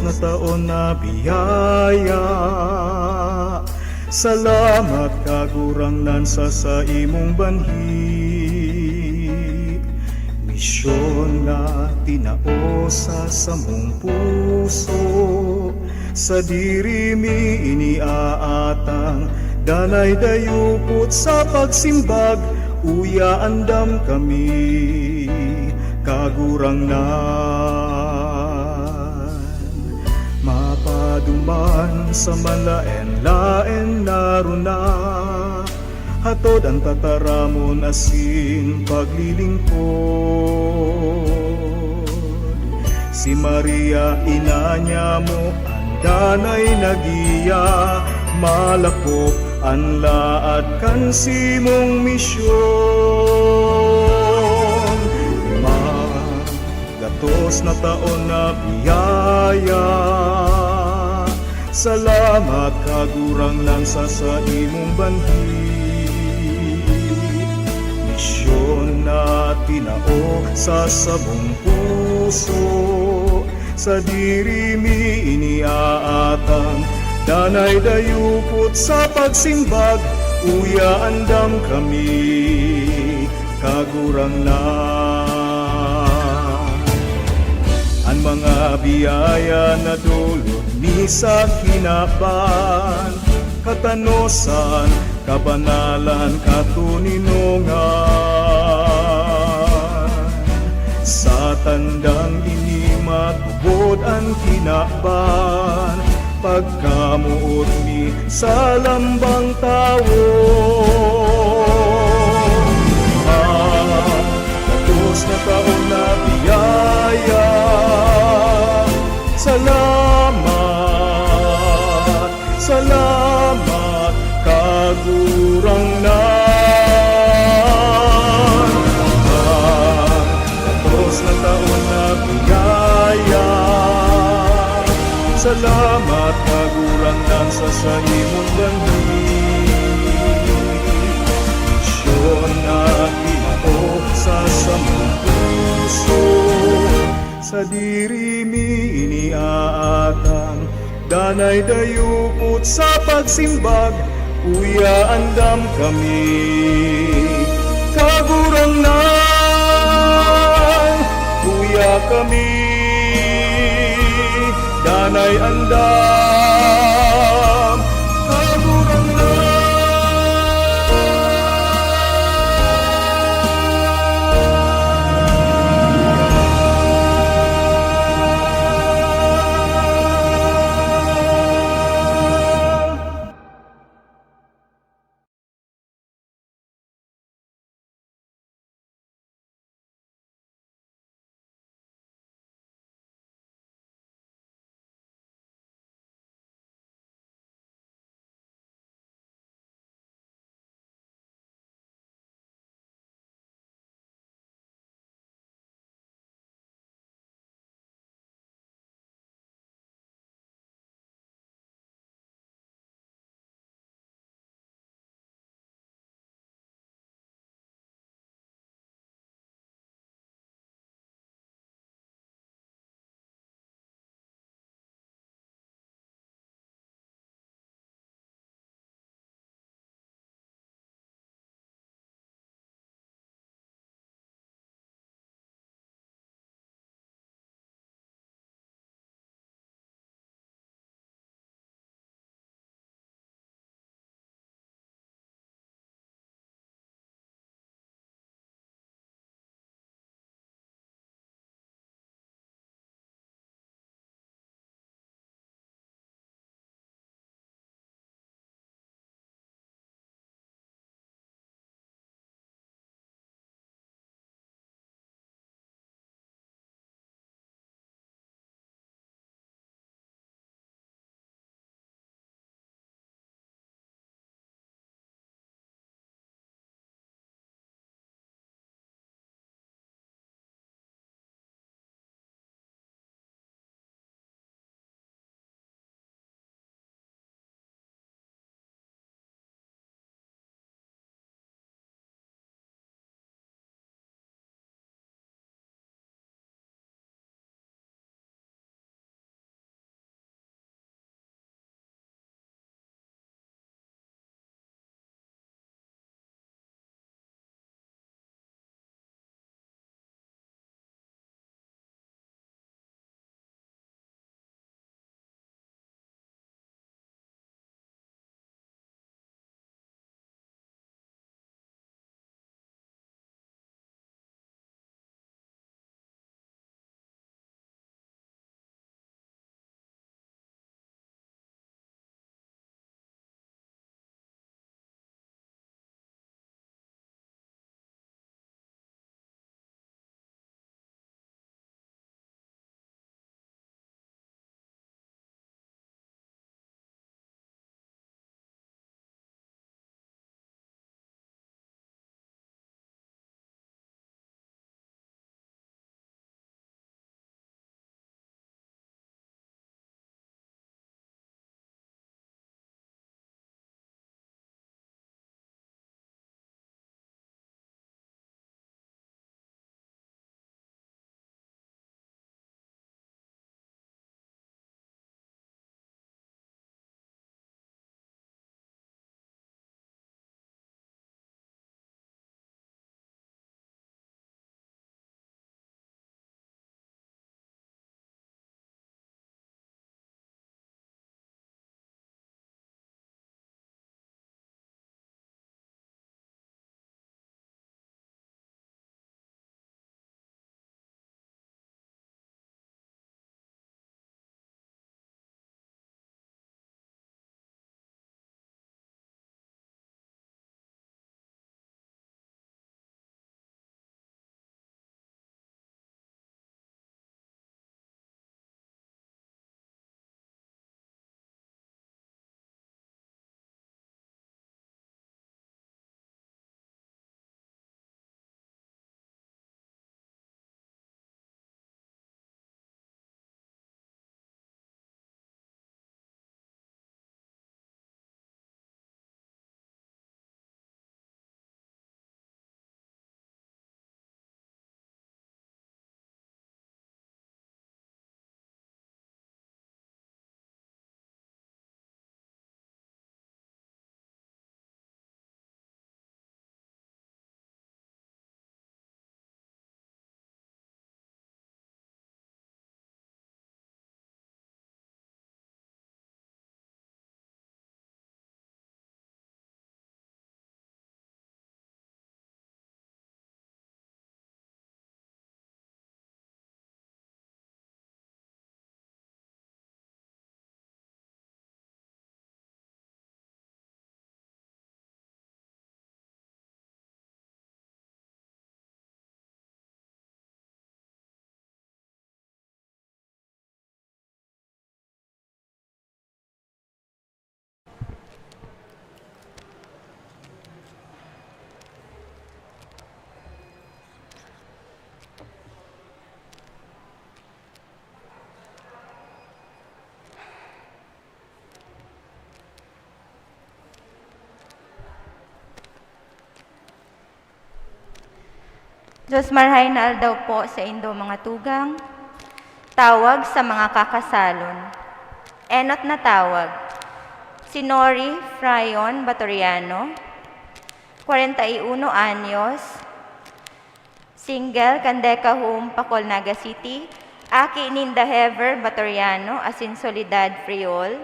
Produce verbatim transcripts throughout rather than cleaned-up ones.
na taon na biyaya. Salamat, Kagurangnan, sa saimong banhi. Misyon na tinao sa samong puso, sadiri mi iniaatang. Danay dayupot sa pagsimbag, uya andam kami, Kagurangnan. Mapaduman sa malaen-laen na runa, hatod an tataramon asin paglilingkod. Si Maria, ina niamo, an danay nagiya, malakop an laad kan simong misyon. Ma- Gatos na taon na biyaya. Salamat, Kagurangnan, sa saimong banhi. Misyon na tinao sa samong puso, sadiri mi iniaatang. Danay dayupot sa pagsimbag, uya andam kami, Kagurangnan. An mga biyaya na dulot mi sa kinaban, katanosan, kabanalan, katoninongan. Sa tandang ini matubod an kinaban, pagkamoot mi sa lambang tawo. An gatos na taon na biyaya. Salamat, salamat, Kagurangnan. An gatos na taon na biyaya. Salamat, Kagurangnan, sa saimong banhi. Misyon na tinao sa samong puso, sadiri mi iniaatang. Danay dayupot sa pagsimbag, uya andam kami, Kagurangnan. Uya kami, danay andam, Kagurangnan. Diyos marhay na aldaw po sa indo mga tugang. Tawag sa mga kakasalon. Enot na tawag. Si Nori Frayon Batoriano, kwarenta y uno anyos, single, kan Deca Home, Pacol, Naga City, aki ninda Hever Batoriano asin Soledad Friol.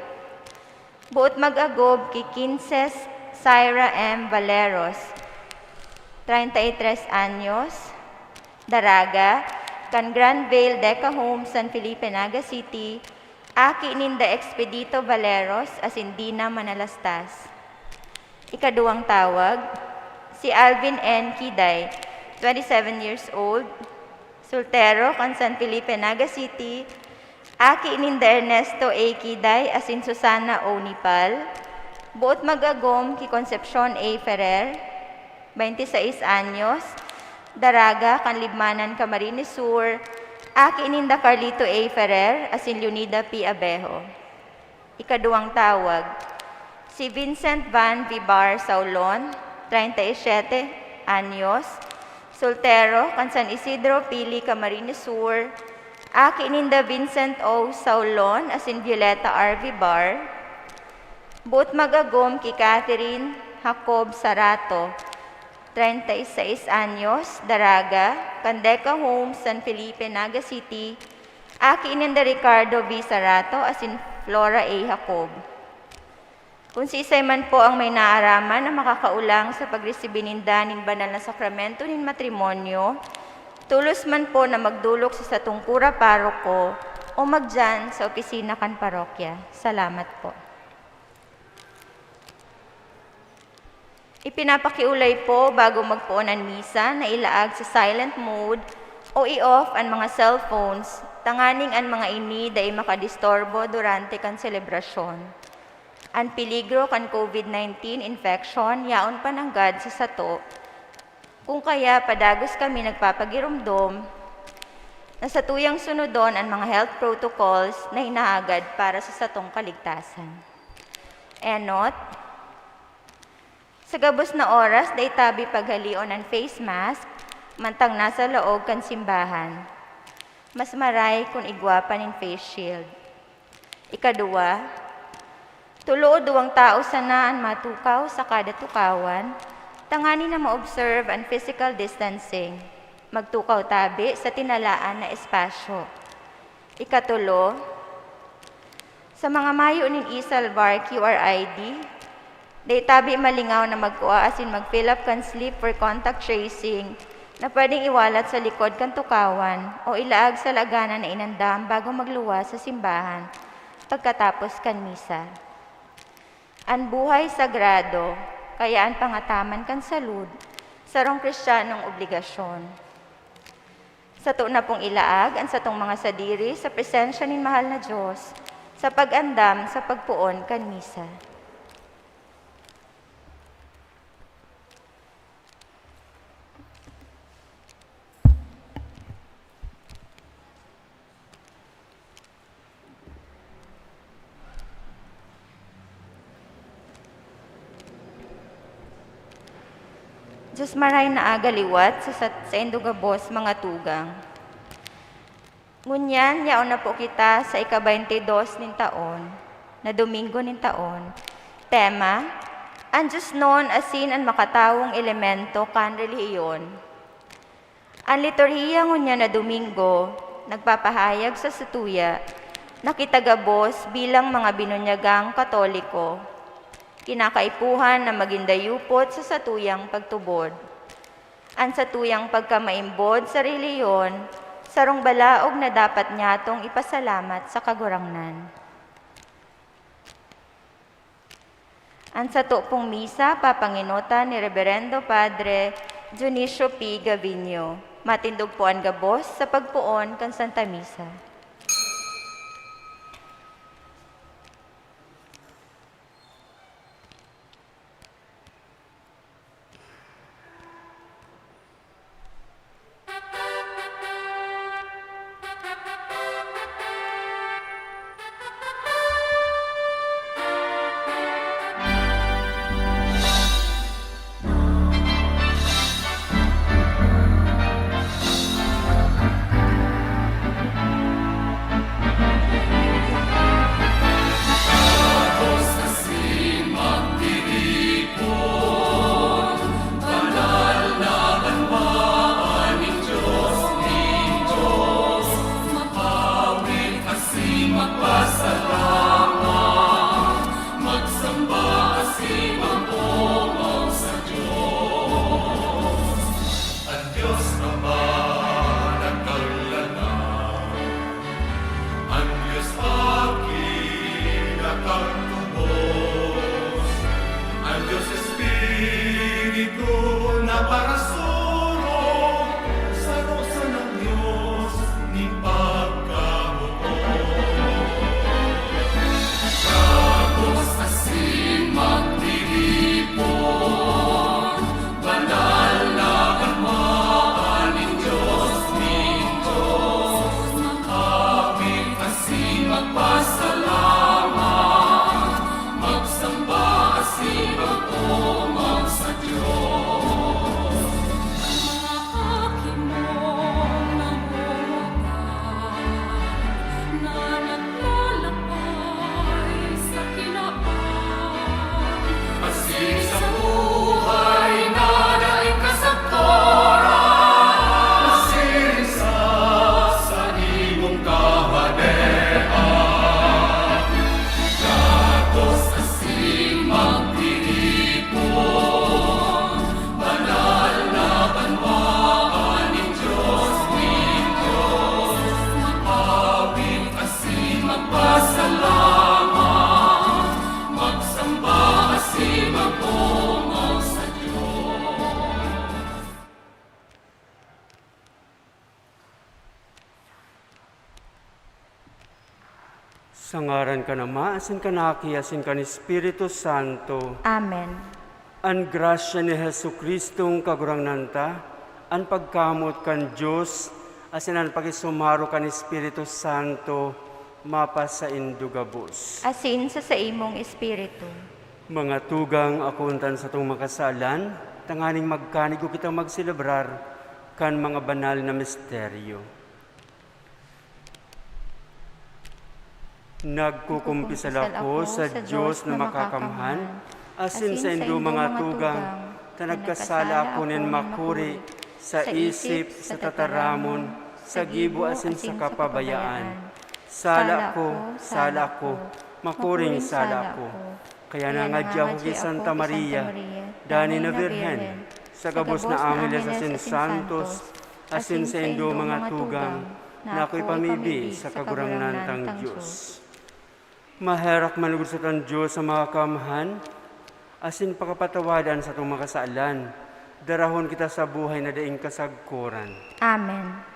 Buot mag-agob ki Kinses Syra M. Valeros, treinta y tres anyos, daraga, kan Grand Vale Deca Home, San Felipe, Naga City, aki ninda Expedito Valeros asin Dina Manalastas. Ikaduwang tawag, si Alvin N. Kiday, twenty-seven years old, soltero, kan San Felipe, Naga City, aki ninda Ernesto A. Kiday asin Susana O. Nipal, buot mag-agom ki Concepcion A. Ferrer, twenty-six anyos, daraga, kan Libmanan, Camarines Sur, aki ninda Carlito A. Ferrer asin Leonida P. Abejo. Ikaduwang tawag, si Vincent Van Vibar Saulon, treinta y siete anyos, soltero, kan San Isidro, Pili, Camarines Sur, aki ninda Vincent O. Saulon asin Violeta R. Vibar. Buot mag-agom ki Catherine Jacob Sarato, treinta y seis anyos, daraga, kan Deca Home, San Felipe, Naga City, aki ninda Ricardo V. Sarato asin Flora A. Jacob. Kung siisay man po ang may naaraman na makakaolang sa pagresibi ninda nin banal na sakramento nin matrimonyo, tolos man po na magdolok sa satong kura paroko o magdiyan sa opisina kan parokya. Salamat po. Ipinapakiolay po bago magpoon an misa na ilaag sa silent mode o i-off an mga cellphones, tanganing an mga ini dai makadisturbo durante kan selebrasyon. An peligro kan COVID nineteen infection yaon pa nanggad sa sato, kung kaya padagos kami nagpapagiromdom na satuyang sunodon an mga health protocols na hinahagad para sa satong kaligtasan. Enot, sa gabos na oras, dai tabi paghalion an face mask, mantang nasa laog kan simbahan. Mas maray kun igwa pa nin face shield. Ikaduwa, tulo o duwang tao sana an matukaw sa kada tukawan, tanganing na ma-observe an physical distancing. Magtukaw tabi sa tinalaan na espasyo. Ikatulo, sa mga mayo nin e-Salvar Q R I D, dai tabi malingaw na magkua asin mag-fill up kan slip for contact tracing na pwedeng iwalat sa likod kan tukawan o ilaag sa laganan na inandam bago magluwas sa simbahan pagkatapos kan misa. An buhay sagrado, kaya an pangataman kan salud, sarong Kristiyanong obligasyon. Sato na pong ilaag an satong mga sadiri sa presensya nin mahal na Dios sa pag-andam sa pagpoon kan misa. Diyos maray na aga liwat sa, sa, saindo gabos, mga tugang. Ngunyan, yaon na po kita sa ika-baynte dos nin taon, na Domingo nin taon. Tema, An Diosnon asin an Makatawong Elemento kan Relihiyon. An liturhiya ngunyan na Domingo nagpapahayag sa satuya na kita gabos bilang mga binunyagang Katoliko, kinakaipuhan na magin dayupot sa satuyang pagtubod. An satuyang pagkamaimbod sa relihiyon, sarong balaog na dapat nyatong ipasalamat sa Kagurangnan. An sato pong misa, papangenotan ni Reberendo Padre Dionisio P. Gavino. Matindog po an gabos sa pagpoon kan Santa Misa. Sa ngaran kan Ama, asin kan Aki, asin kan Espiritu Santo. Amen. An grasya ni Jesu-Cristong Kagurangnan ta, an pagkamoot kan Dios, asin an pakisumaro kan Espiritu Santo, mapasaindo gabos. Asin sa saimong espiritu. Mga tugang, akoon ta an satong mga kasalan, tanganing magkanigo kitang magselebrar kan mga banal na misteryo. Nagkukumpisal ako sa Dios na makakamhan, asin saindo mga tugang, ta nagkasala ako nin makuri sa isip, sa tataramon, sa gibo asin sa kapabayaan. Sala ko, sala ko, makuring sala ko. Kaya nangadya ako ki Santa Maria, dani na Birhen, sa gabos na angeles asin santos, asin saindo mga tugang, na ako ipamibi sa Kagurangnan tang Dios. Maherak manugod sa tang Dios sa mga kaamahan, asin pakapatawadan sa atong mga kasalan. Darahon kita sa buhay na daing kasagkoran. Amen.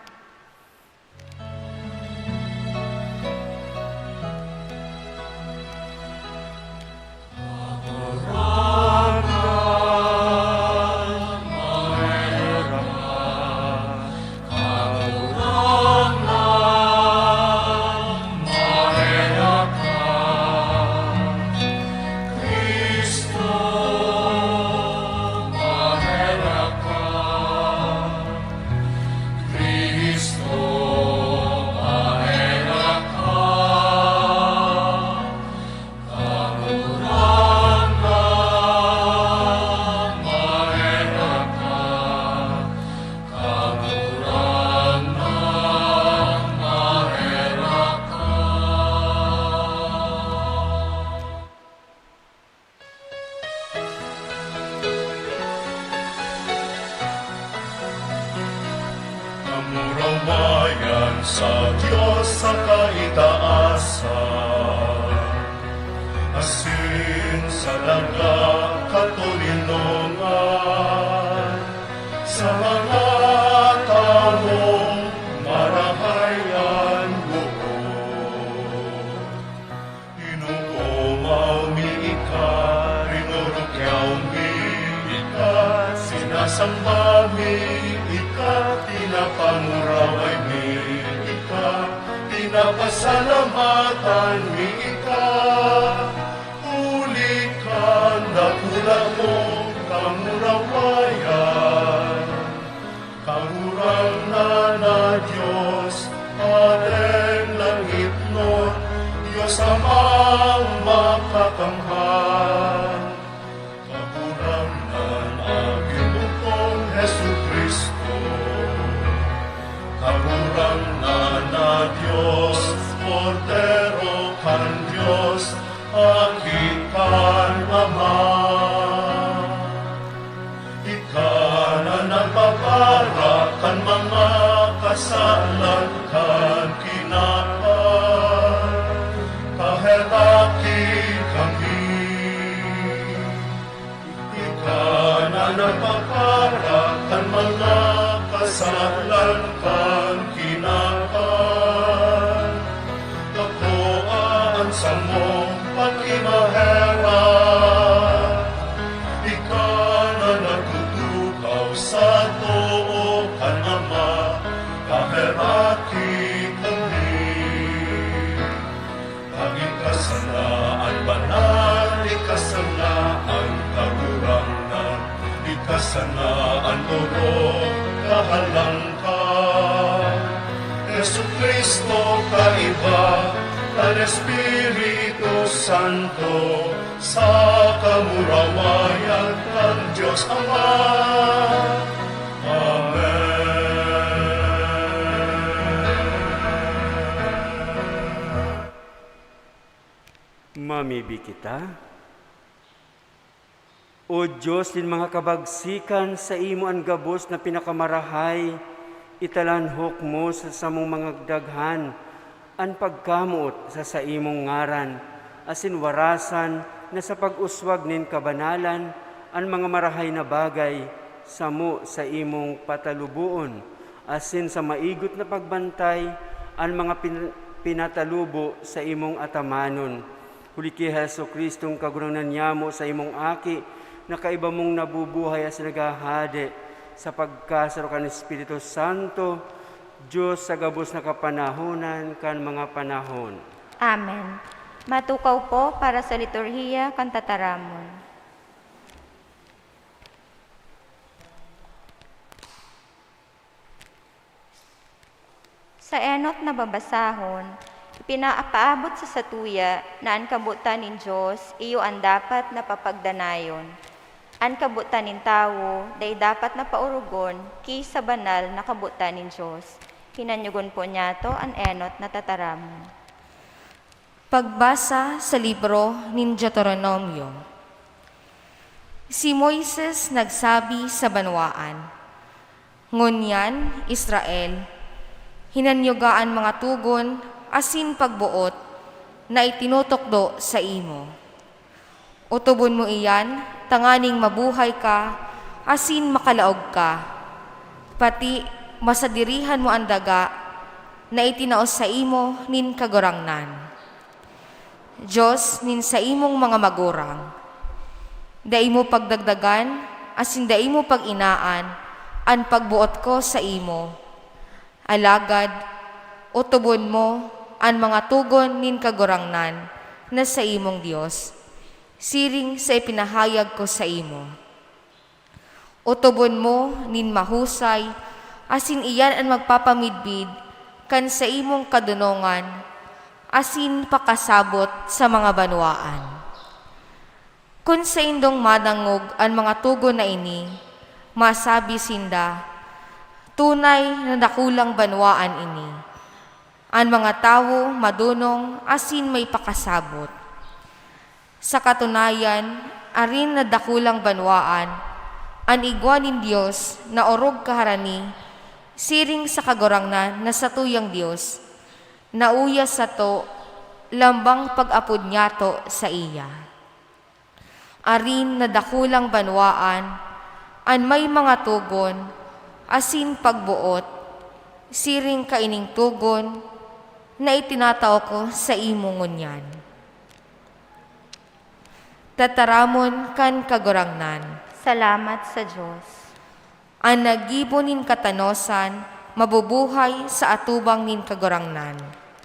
Kamurawayan sa Dios sa kaitaasan, asin sa daga katoninongan, sa mga tawong marahay an buot. Inoomaw mi ika, rinurukyaw mi ika, sinasamba mi ika, pinapanguraway mi ika, pinapasalamatan mi ika, huli kan dakula mong kamurawayan. Kagurangnan na Dios, Padeng langitnon, Dios Amang makakamhan. Kagurangnan na Ginoo kong Jesu-Cristo, Kagurangnan na Dios, Kordero kan Dios, Aki kan Ama. Ika na nagpapara kan mga kasalan kan kinaban, paheraki kami. Ika na nagpapara kan mga kasalan kan kinaban, tapoa an samong pakimaherak. Ika na nagtutukaw sa too kan Ama, paheraki kami. Ika sana an banal, ika sana an Kagurangnan, ika sana an orog, kahalangka. Jesu-Cristo, kaiba kan Espiritu Santo, sa kamurawayan kan Dios Ama. Amen. Mamibi kita. O Dios nin mga kabagsikan, saimo an gabos na pinakamarahay, italanhok mo sa samong mga daghan an pagkamoot sa saimong ngaran, asin warasan na sa pag-uswag nin kabanalan an mga marahay na bagay samo saimong pataluboon, asin sa maigot na pagbantay an mga pin-, pinatalubo sa imong atamanon. Huli ki Jesu-Cristong Kagurangnan niyamo, sa imong Aki, na kaiba mong nabubuhay asin naghahade sa pagkasaro kan Espiritu Santo, Dios sa gabos na kapanahonan kan mga panahon. Amen. Matukaw po para sa liturhiya kan tataramon. Sa enot na babasahon, ipinapaabot sa satuya na an kabotan nin Dios iyo an dapat na papagdanayon. An kabotan nin tawo dai dapat na paorogon ki sa banal na kabotan nin Dios. Hinanyogon po niyato an enot na tataramon. Pagbasa sa libro nin Deuteronomio. Si Moises nagsabi sa banwaan, "Ngunyan, Israel, hinanyoga an mga togon asin pagboot na itinutukdo saimo. Otobon mo iyan tanganing mabuhay ka asin makalaog ka, pati masadirihan mo an daga na itinao saimo nin Kagurangnan, Dios nin saimong mga magurang. Dai mo pagdagdagan asin dai mo pag-inaan an pagboot ko saimo. Alagad otobon mo an mga togon nin Kagurangnan na saimong Dios, siring sa ipinahayag ko saimo. Otobon mo nin mahusay, asin iyan an magpapamidbid kan saimong kadonongan asin pakasabot sa mga banwaan. Kun saindong madangog an mga togon na ini, masabi sinda, 'Tunay na dakulang banwaan ini.' An mga tawo madonong asin may pakasabot. Sa katunayan, arin na dakulang banwaan, an igwa nin Dios na orog kaharani, siring sa Kagurangnan na satuyang Dios, na uya sato lambang pag-apod nyato saiya. Arin na dakulang banwaan, an may mga togon asin pagboot, siring kaining togon na itinatao ko saimo ngunyan. Tataramon kan Kagurangnan. Salamat sa Dios. An naggibo nin katanosan mabubuhay sa atubang nin Kagurangnan.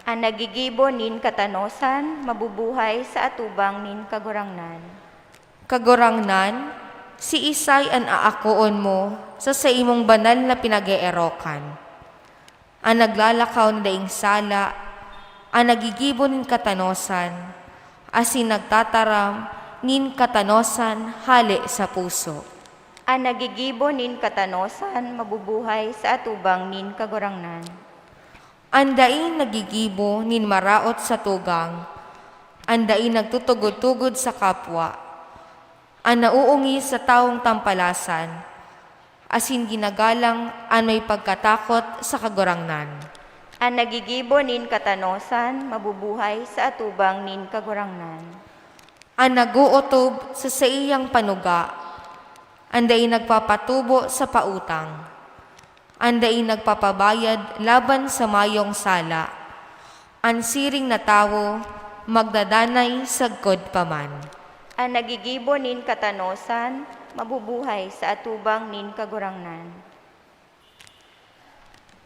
An naggigibo nin katanosan mabubuhay sa atubang nin Kagurangnan. Kagurangnan, siisay an aakoon mo sa saimong banal na pinag-eerokan? An naglalakaw na daing sala, an naggigibo nin katanosan, asin nagtataram nin katanosan hale sa puso. An naggigibo nin katanosan mabubuhay sa atubang nin Kagurangnan. An dai naggigibo nin maraot sa tugang, an dai nagtutugod-tugod sa kapwa, an nauungi sa tawong tampalasan, asin ginagalang an may pagkatakot sa Kagurangnan. An naggigibo nin katanosan mabubuhay sa atubang nin Kagurangnan. An nag-ootob sa saiyang panuga, an dai nagpapatubo sa pautang, an dai nagpapabayad laban sa mayong sala, an siring na tawo magdadanay sagkod pa man. An naggigibo nin katanosan mabubuhay sa atubang nin Kagurangnan.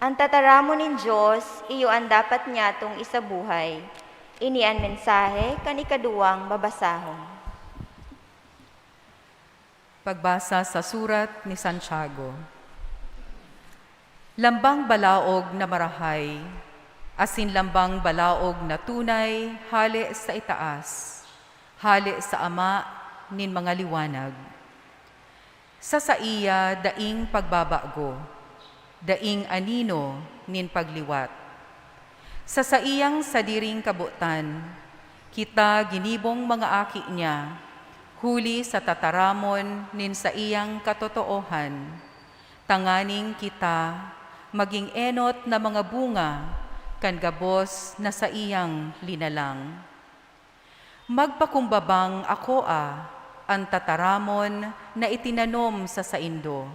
An tataramon nin Dios, iyo an dapat nyatong isabuhay. Ini an mensahe kan ikaduwang babasahon. Pagbasa sa surat ni Santiago. Lambang balaog na marahay, asin lambang balaog na tunay hale sa itaas, hale sa Ama nin mga liwanag. Sa saiya daing pagbabago, daing anino nin pagliwat. Sa saiyang sadiring kabotan, kita ginibong mga aki niya, huli sa tataramon nin saiyang katotoohan, tanganing kita magin enot na mga bunga kan gabos na saiyang linalang. Magpakumbabang akoa an tataramon na itinanom sa saindo,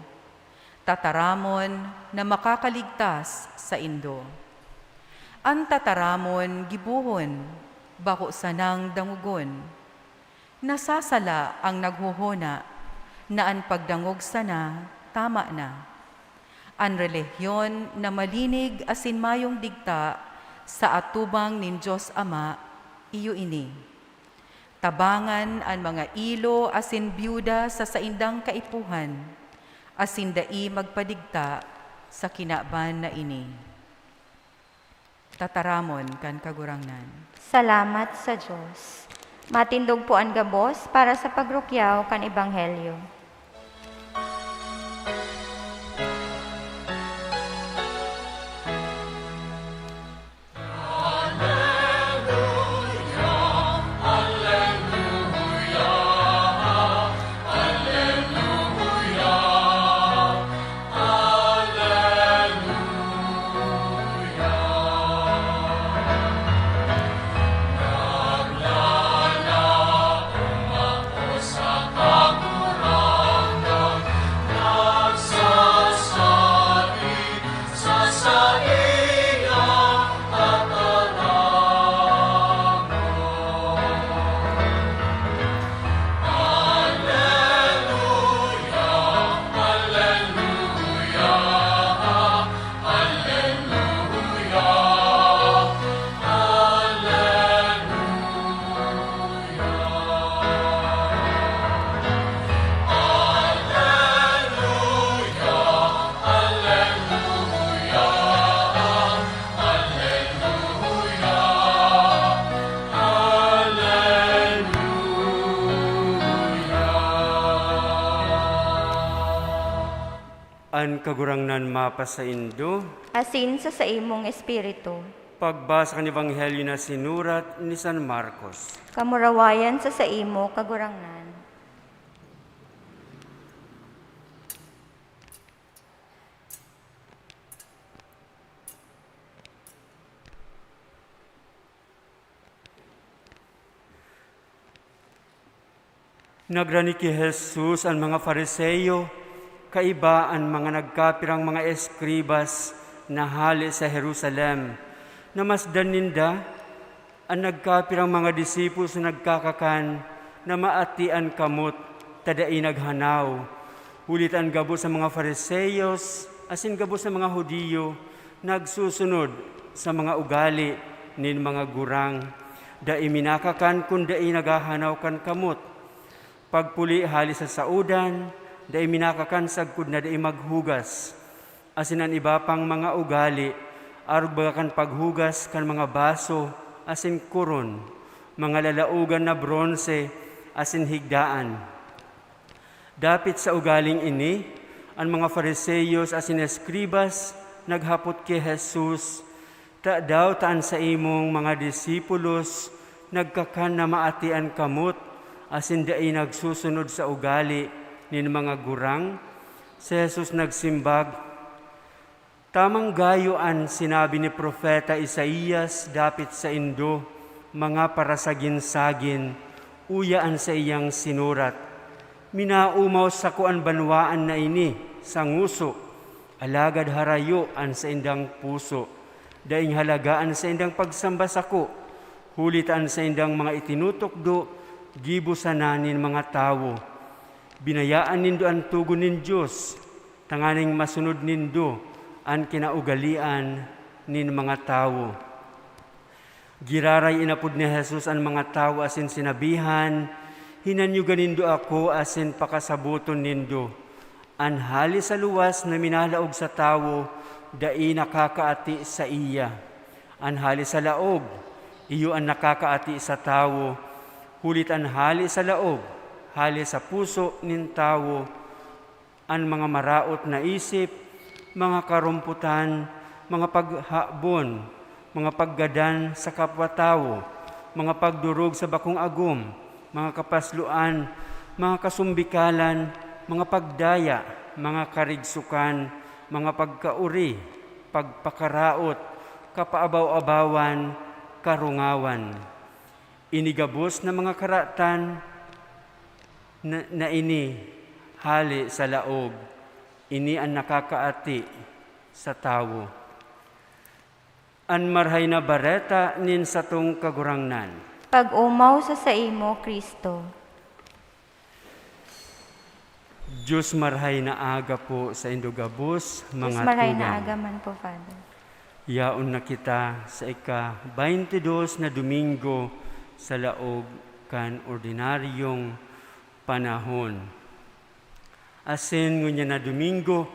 tataramon na makakaligtas saindo. An tataramon gibohon, bako sanang dangogon. Nasasala an naghohona na an pagdangog sana tama na. An relihiyon na malinig asin mayong digta sa atubang nin Dios Ama, iyo ini: tabangan an mga ilo asin byuda sa saindang kaipuhan, asin dai magpadigta sa kinaban na ini. Tataramon kan Kagurangnan. Salamat sa Dios. Matindog po an gabos para sa pagrukyaw kan Ebanghelyo. An Kagurangnan mapasaindo. Asin sa saimong espiritu. Pagbasa kan Ebanghelyo na sinurat ni San Marcos. Kamurawayan sa saimo, Kagurangnan. Nagrani ki Jesus an mga Fariseo kaiba an mga nagkapirang mga eskribas na hale sa Jerusalem, namasdan ninda an nagkapirang mga disipulos na nagkakakan na maati an kamot ta dai naghanaw, huli ta an gabos na mga Fariseos asin gabos na mga Judio nagsusunod sa mga ugale nin mga gurang. Dai minakakan kun dai naghahanaw kan kamot. Pagpuli hale sa saodan, dai minakakan sagkod na dai maghugas. Asin an iba pang mga ugale, arog baga kan paghugas kan mga baso asin koron, mga lalaogan na bronse asin higdaan. Dapit sa ugaling ini, an mga Fariseos asin eskribas naghapot ki Jesus, "Tadaw ta an saimong mga disipulos nagkakan na maati an kamot asin dai nagsusunod sa ugale nin mga gurang?" Si Jesus nagsimbag, "Tamang gayo an sinabi ni Propeta Isaias dapit saindo, mga parasagin-sagin, uya an saiyang sinurat, 'Minaomaw sako an banwaan na ini sa ngoso, alagad harayo an saindang puso. Daing halaga an saindang pagsamba sako, huli ta an saindang mga itinutukdo gibo sana nin mga tawo. Binayaan nindo an togon nin Dios, tanganing masunod nindo an kinaugalean nin mga tawo." Giraray inapod ni Jesus an mga tawo asin sinabihan, "Hinanyoga nindo ako asin pakasaboton nindo. An hale sa luwas na minalaog sa tawo, dai nakakaati saiya. An hale sa laog, iyo an nakakaati sa tawo, huli ta an hale sa laog, hale sa puso nin tawo, an mga maraot na isip, mga karompotan, mga paghabon, mga paggadan sa kapwa-tawo, mga pagdorog sa bakong agom, mga kapasloan, mga kasumbikalan, mga pagdaya, mga karigsokan, mga pagkaori, pagpakaraot, kapaabaw-abawan, karungawan. Ini gabos na mga karatan na, na ini hale sa laog, ini an nakakaati sa tawo." An Marahay na Bareta nin satong Kagurangnan. Pag-omaw sa saimo, Cristo. Diyos, marahay na aga po sa indo gabos, Mas mga maray tugang. na aga man po, Father. Yaon na kita sa ika-baynte dos na Domingo sa laog kan ordinaryong panahon. Asin ngunyan na Domingo,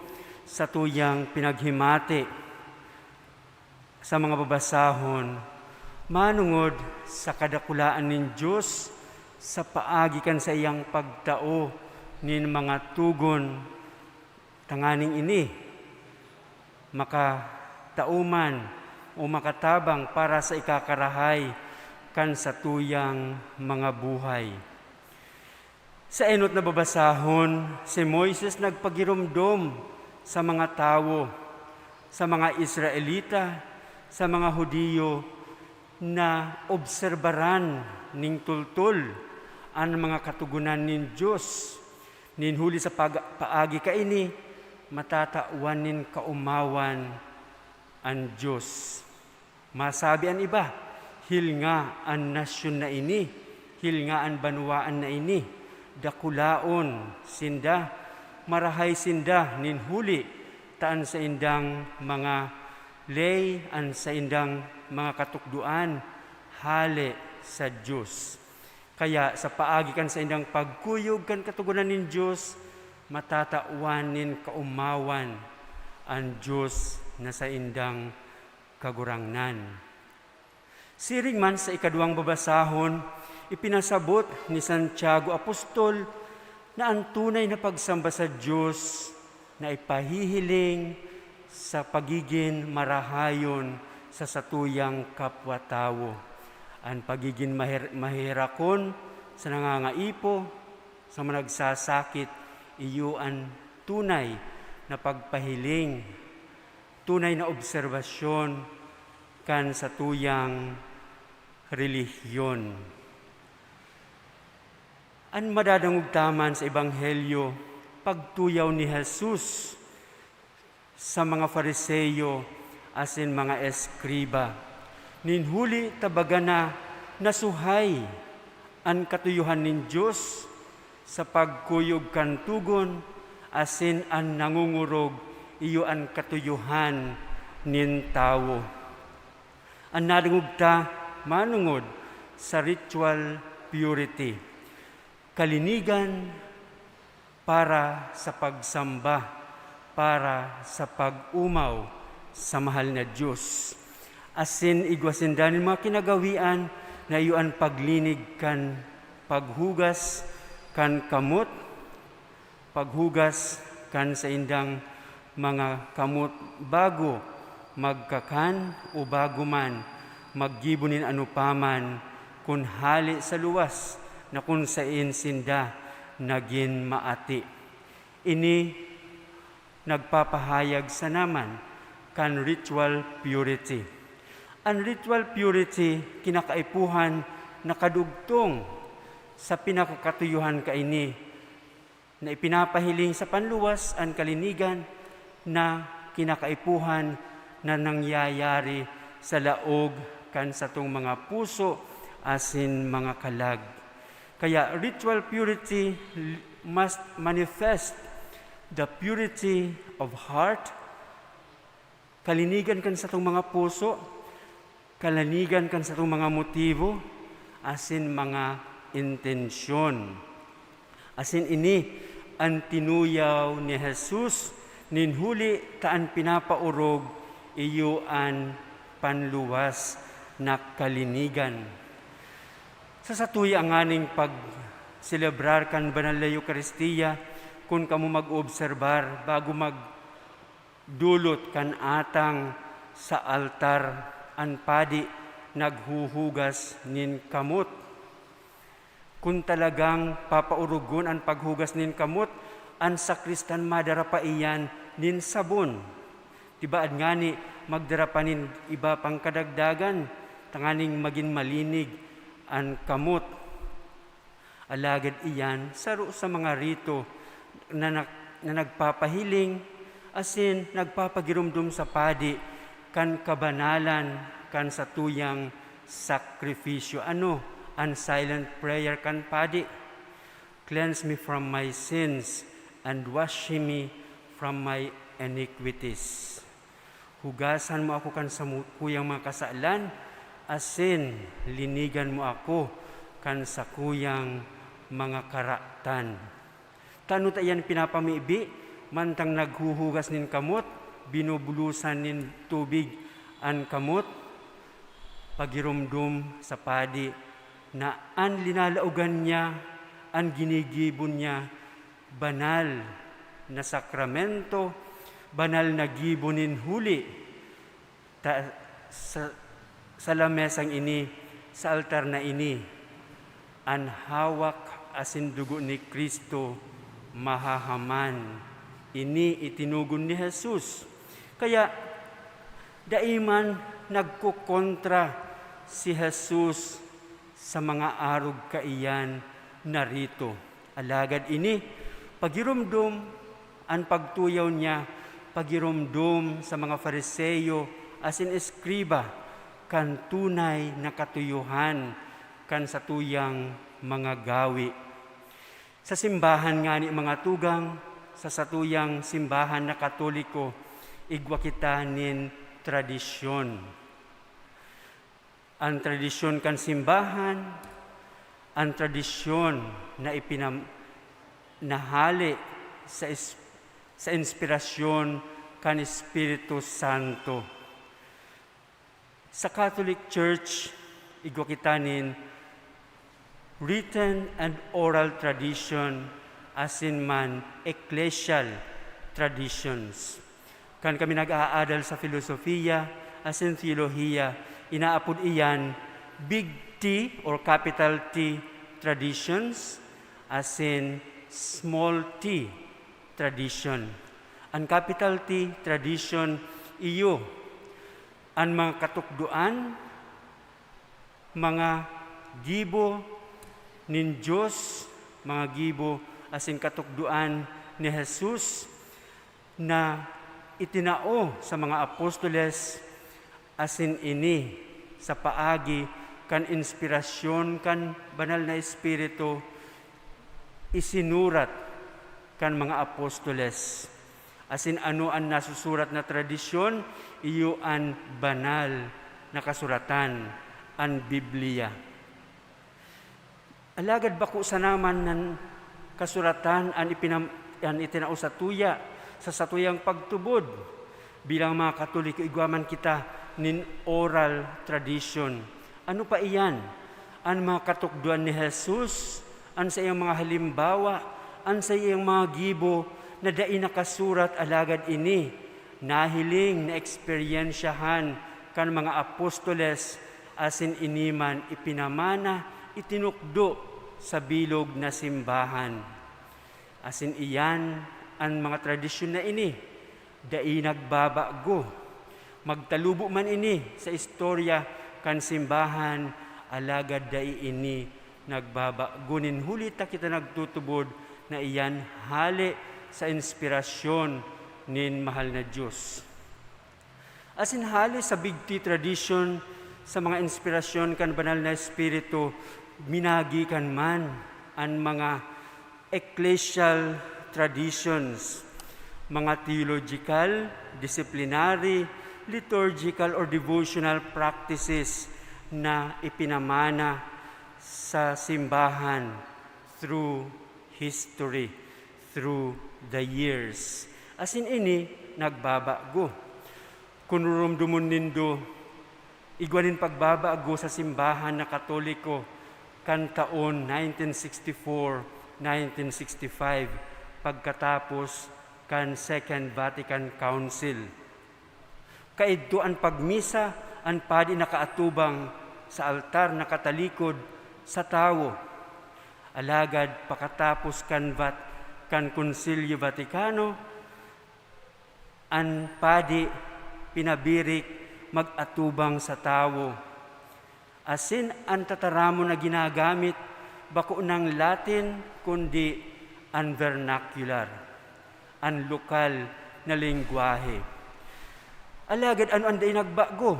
satuyang pinaghimati sa mga babasahon, manongod sa kadakulaan nin Diyos sa paagi kan saiyang pagtao nin mga tugon tanganing ini makatao man o makatabang para sa ikakarahay kan satuyang mga buhay. Sa enot na babasahon, si Moises nagpagiromdom sa mga tawo, sa mga Israelita, sa mga Judio, na obserbaran ning tultol an mga katogonan nin Dios, nin huli sa pag-, paagi kaini, matatawan nin kaomawan an Dios. Masabi an iba, "Hilnga an nasyon na ini, hilnga an banwaan na ini, dakulaon sinda, marahay sinda nin huli ta an saindang mga ley, an saindang mga katukdoan, hale sa Dios." Kaya sa paagi kan saindang pagkuyog kan Katogonan nin Dios, matatawan nin kaomawan an Dios na saindang Kagurangnan. Siring man sa ikaduwang babasahon, ipinasabot ni Santiago Apostol na an tunay na pagsamba sa Dios na ipahihiling sa pagigin marahayon sa satuyang kapwa-tawo. An pagigin maher-, maheherakon sa nangangaipo, sa mga nagsasakit, iyo an tunay na pagpahiling, tunay na obserbasyon kan satuyang relihiyon. An madadangog ta man sa Ebanghelyo, pagtuyaw ni Jesus sa mga Fariseo asin mga eskriba. Nin huli ta baga na nasuhay an katuyohan nin Dios sa pagkuyog kan togon, asin an nangongorog iyo an katuyohan nin tawo. An nadangog ta manongod sa ritual purity, kalinigan para sa pagsamba, para sa pag-omaw sa mahal na Dios. Asin igwa sinda nin mga kinagawian na iyo an paglinig kan paghugas kan kamot, paghugas kan saindang mga kamot bago magkakan o bago man maggibo nin anopaman kun hale sa luwas na kun saen sinda nagin maati. Ini nagpapahayag sana man kan ritual purity. An ritual purity kinakaipuhan na kadugtong sa pinakakatuyohan kaini na ipinapahiling sa panluwas an kalinigan na kinakaipuhan na nangyayari sa laog kan satong mga puso asin mga kalag. Kaya ritual purity must manifest the purity of heart, kalinigan kan satong mga puso, kalinigan kan satong mga motibo, asin mga intensyon. Asin ini an tinuyaw ni Jesus nin huli ta an pinapaorog iyo an panluwas na kalinigan. Sa satuya nganing pagselebrar kan Banal na Eukaristia, kun kamo mag-oobserbar bago magdulot kan atang sa altar, an padi naghuhugas nin kamot. Kun talagang papaurugon an paghugas nin kamot, an sakristan madara pa iyan nin sabon. Tibaad ngani, magdara pa nin iba pang kadagdagan tanganing magin malinig an kamot. Alagad iyan saro sa mga rito na, na, na nagpapahiling asin nagpapagiromdom sa padi kan kabanalan kan satuyang sakripisyo. Ano an silent prayer kan padi? "Cleanse me from my sins and wash me from my iniquities." Hugasan mo ako kan samukuyang mga kasalan, asin linigan mo ako kan sakuyang mga karatan. Tano ta iyan pinapamibi? Mantang naghuhugas nin kamot, binubulosan nin tubig an kamot, pagiromdom sa padi na an linalaogan niya, an ginigibo niya, banal na sakramento, banal na gibo nin huli. Ta, sa, sa lamesang ini, sa altar na ini, an hawak asin dugo ni Cristo mahahaman. Ini itinugon ni Jesus. Kaya, dai man nagkokontra si Jesus sa mga arog kaiyan na rito. Alagad ini, pagiromdom, an pagtuyaw niya, pagiromdom sa mga Fariseo asin eskriba kan tunay na katuyohan kan satuyang mga gawi. Sa simbahan ngani, mga tugang, sa satuyang simbahan na Katoliko, igwa kita nin tradisyon. An tradisyon kan simbahan, an tradisyon na ipinam-, na hale sa is-, sa inspirasyon kan Espiritu Santo. Sa Catholic Church, igwa kita nin written and oral tradition asin man ecclesial traditions. Kan kami nag-aadal sa filosofiya asin teolohiya, inaapod iyan big T or capital T traditions asin small T tradition. An capital T tradition iyo an mga katukdoan, mga gibo nin Dios, mga gibo asin katukdoan ni Jesus na itinao sa mga apostoles, asin ini sa paagi kan inspirasyon kan Banal na Espiritu isinurat kan mga apostoles. Asin ano an nasusurat na tradisyon? Iyo an banal na kasuratan, an Biblia. Alagad bako sana man nan kasuratan an ipinam-, an itinao satuya sa satuyang pagtubod. Bilang mga Katoliko, igwa man kita nin oral tradition. Ano pa iyan? An mga katukdoan ni Jesus, an saiyang mga halimbawa, an saiyang mga gibo na dai nakasurat, alagad ini nahiling, naeksperyensyahan kan mga apostoles, asin ini man ipinamana, itinukdo sa bilog na simbahan. Asin iyan an mga tradisyon na ini, dai nagbabago. Magtalubo man ini sa istorya kan simbahan, alagad dai ini nagbabago nin huli ta kita nagtutubod na iyan hale sa inspirasyon nin mahal na Dios. Asin hale sa big T tradition, sa mga inspirasyon kan Banal na Espiritu, minagikan man an mga ecclesial traditions, mga theological, disciplinary, liturgical, or devotional practices na ipinamana sa simbahan through history, through the years. Asin ini nagbabago. Kun ruromdomon nindo, igwa nin pagbabago sa simbahan na Katoliko kan taon nineteen sixty-four, nineteen sixty-five, pagkatapos kan Second Vatican Council. Kaidto an pagmisa, an padi nakaatubang sa altar, nakatalikod sa tawo. Alagad pakatapos kan Vat-, kan Konsilyo Vaticano, an padi pinabirik mag-atubang sa tawo. Asin an tataramon na ginagamit bako nang Latin, kundi an vernacular, an lokal na lengwahe. Alagad ano an dai nagbago?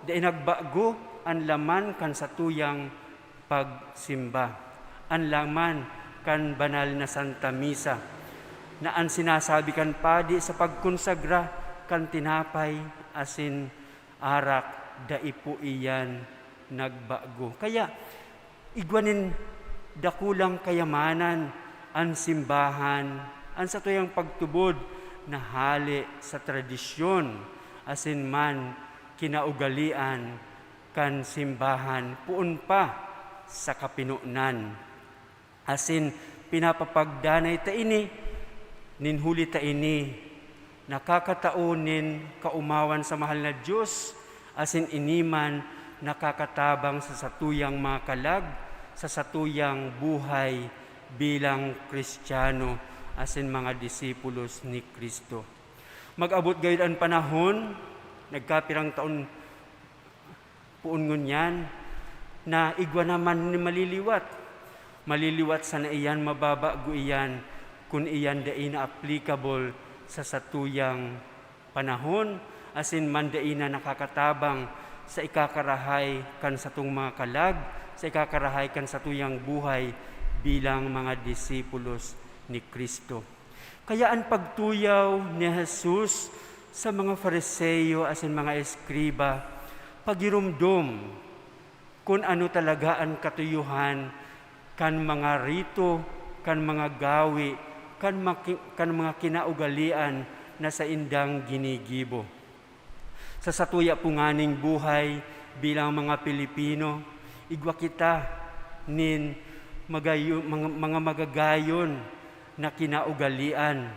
Dai nagbago an laman kan satuyang pagsimba, an laman kan banal na Santa Misa, na an sinasabi kan padi sa pagkonsagra kan tinapay asin arak, dai po iyan nagbago. Kaya, igwa nin dakulang kayamanan an simbahan, an satuyang pagtubod na hale sa tradisyon asin man kinaugalean kan simbahan poon pa sa kapinonan. Asin pinapapagdanay ta ini, nin huli ta ini nakakatao nin kaomawan sa mahal na Dios, asin ini man nakakatabang sa satuyang mga kalag, sa satuyang buhay bilang Kristiyano asin mga disipulos ni Cristo. Mag-abot gayod an panahon, nagkapirang taon poon ngunyan, na igwa naman nin maliliwat. Maliliwat sana iyan, mababago iyan, kun iyan dai na applicable sa satuyang panahon, asin man dai na nakakatabang sa ikakarahay kan satong mga kalag, sa ikakarahay kan satuyang buhay bilang mga disipulos ni Cristo. Kaya an pagtuyaw ni Jesus sa mga Fariseo asin mga eskriba, pagiromdom kun ano talaga an katuyuhan kan mga rito, kan mga gawi, kan maki-, kan mga kinaugalean na saindang ginigibo. Sa satuya po nganing buhay bilang mga Pilipino, igwa kita nin magayo-, mga, mga magagayon na kinaugalean.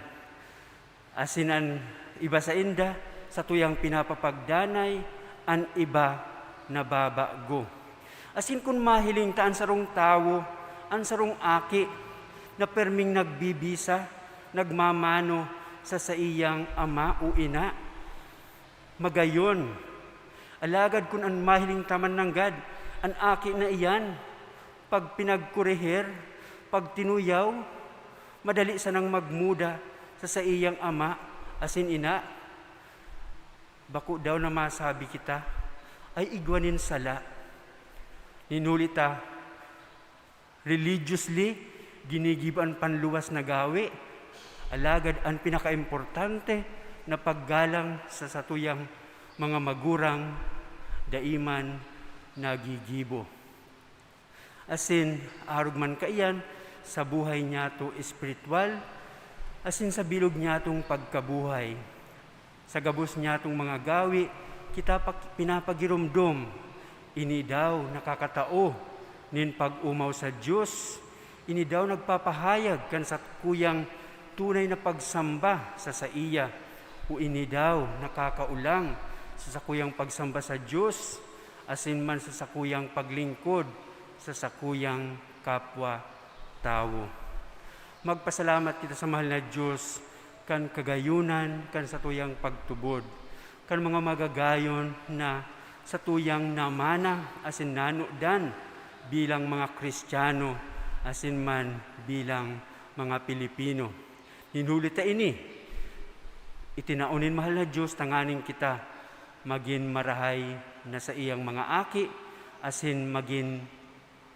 Asin an iba sainda, satuyang pinapapagdanay, an iba nababago. Asin kun mahiling ta an sarong tawo, an sarong aki, na perming nagbibisa, nagmamano sa saiyang ama o ina, magayon. Alagad kun an mahiling ta man nanggad, an aki na iyan, pag pinagkorehir, pag tinuyaw, madali sanang magmuda sa saiyang ama asin ina. Bako daw na masabi kita, ay igwa nin sala. Nin huli ta, religiously, ginigibo an panluwas na gawi, alagad an pinakaimportante na paggalang sa satuyang mga magurang dai man nagigibo. Asin arog man kaiyan, sa buhay niyato espiritual, asin sa bilog niyatong pagkabuhay. Sa gabos niyatong mga gawi, kita pa pinapagiromdom. Ini daw nakakatao nin pag-omaw sa Dios. Ini daw nagpapahayag kan sakuyang tunay na pagsamba sa saiya. O ini daw nakakaulang sa sakuyang pagsamba sa Dios, asin man sa sakuyang paglingkod sa sakuyang kapwa tawo. Magpasalamat kita sa mahal na Dios kan kagayunan kan satuyang pagtubod, kan mga magagayon na satuyang namana asin nanudan bilang mga Kristiyano asin man bilang mga Pilipino. Nin huli ta ini, itinao nin mahal na Dios tanganing kita magin marahay na saiyang mga aki asin magin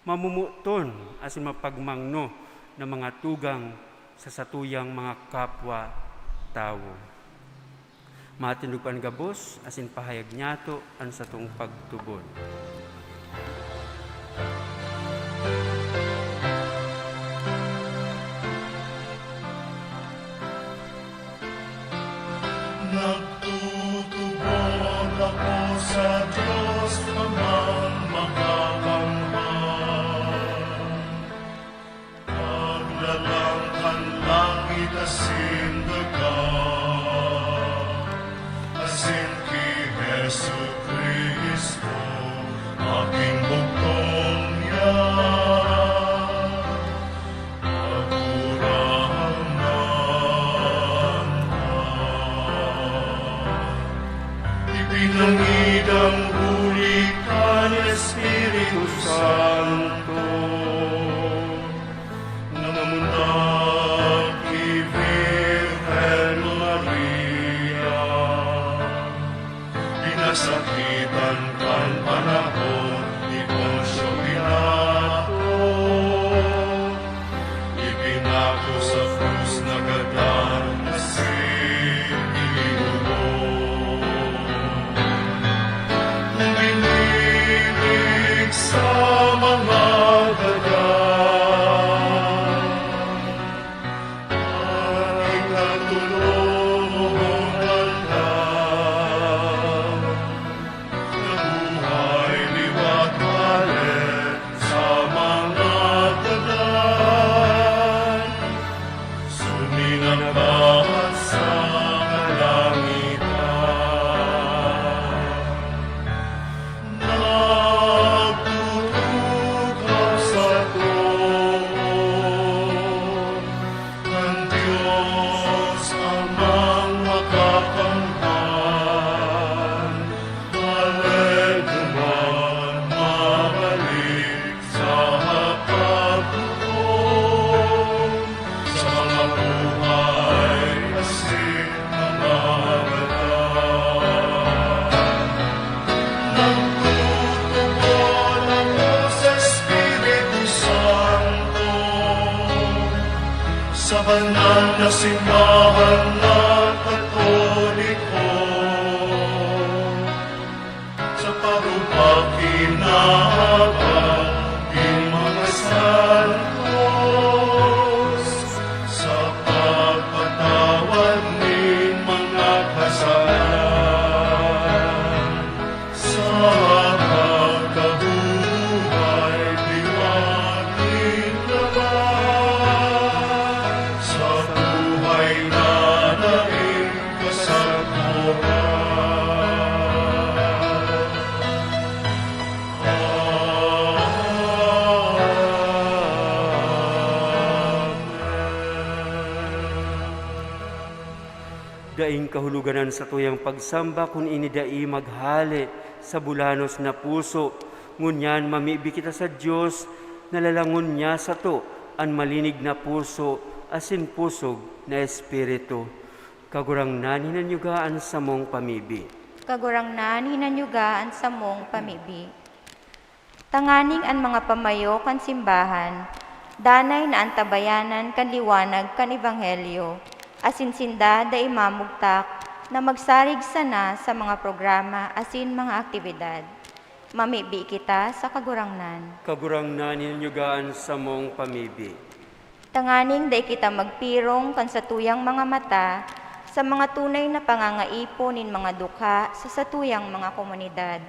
mamomoton asin mapagmangno na mga tugang sa satuyang mga kapwa tawo. Matindog an gabos asin pahayag niyato an satong pagtubod. Nagtutubod ako sa Diyos Amang Makakamhan, Kaglalang kan langit asin daga, asin ki Jesu-Cristo, aking bugtong niya. Kagurangnan na. Ipinangidang huli kan Espiritu Santo, na namundag ki Virgen Maria. Sakitan kan panahon ni Poncio Pilato, ipinako sa krus na gadan asin iniulog. Bininig sa mga gadan. Ikatolong aldaw, nabuhay liwat hale sa mga gadan, suminagawa sa kalangitan. Nagtutukaw sa trono kan Dios Amang Makakamtan, hale duman mabalik sa hapaghukom, sa mga buhay asin mga gadan. Nagtutubod ako sa Espiritu Santo, sa banal na simbahan na Katoliko, sa pagpakinabang nin mga santos, sa pagpatawad nin mga kasalanan, sa pagkabuhay liwat nin laman, sa buhay na daing kasagkoran. Daing kahulogan an satuyang pagsamba kun ini dai maghale sa bulanos na puso. Ngunyan, mamibi kita sa Dios na lalangon niya sato an malinig na puso asin pusog na espiritu. Kagurangnan, hinanyuga an samong pamibi. Kagurangnan, hinanyuga an samong pamibi. Tanganing an mga pamayo kan simbahan, danay na antabayanan kan liwanag kan ebanghelyo, asin sinda dai mamugtak na magsarig sana sa mga programa asin mga aktibidad. Mamibi kita sa Kagurangnan. Kagurangnan, hinanyuga an samong pamibi. Tanganing dai kita magpirong kan satuyang mga mata sa mga tunay na pangangaipo nin mga dukha sa satuyang mga komunidad.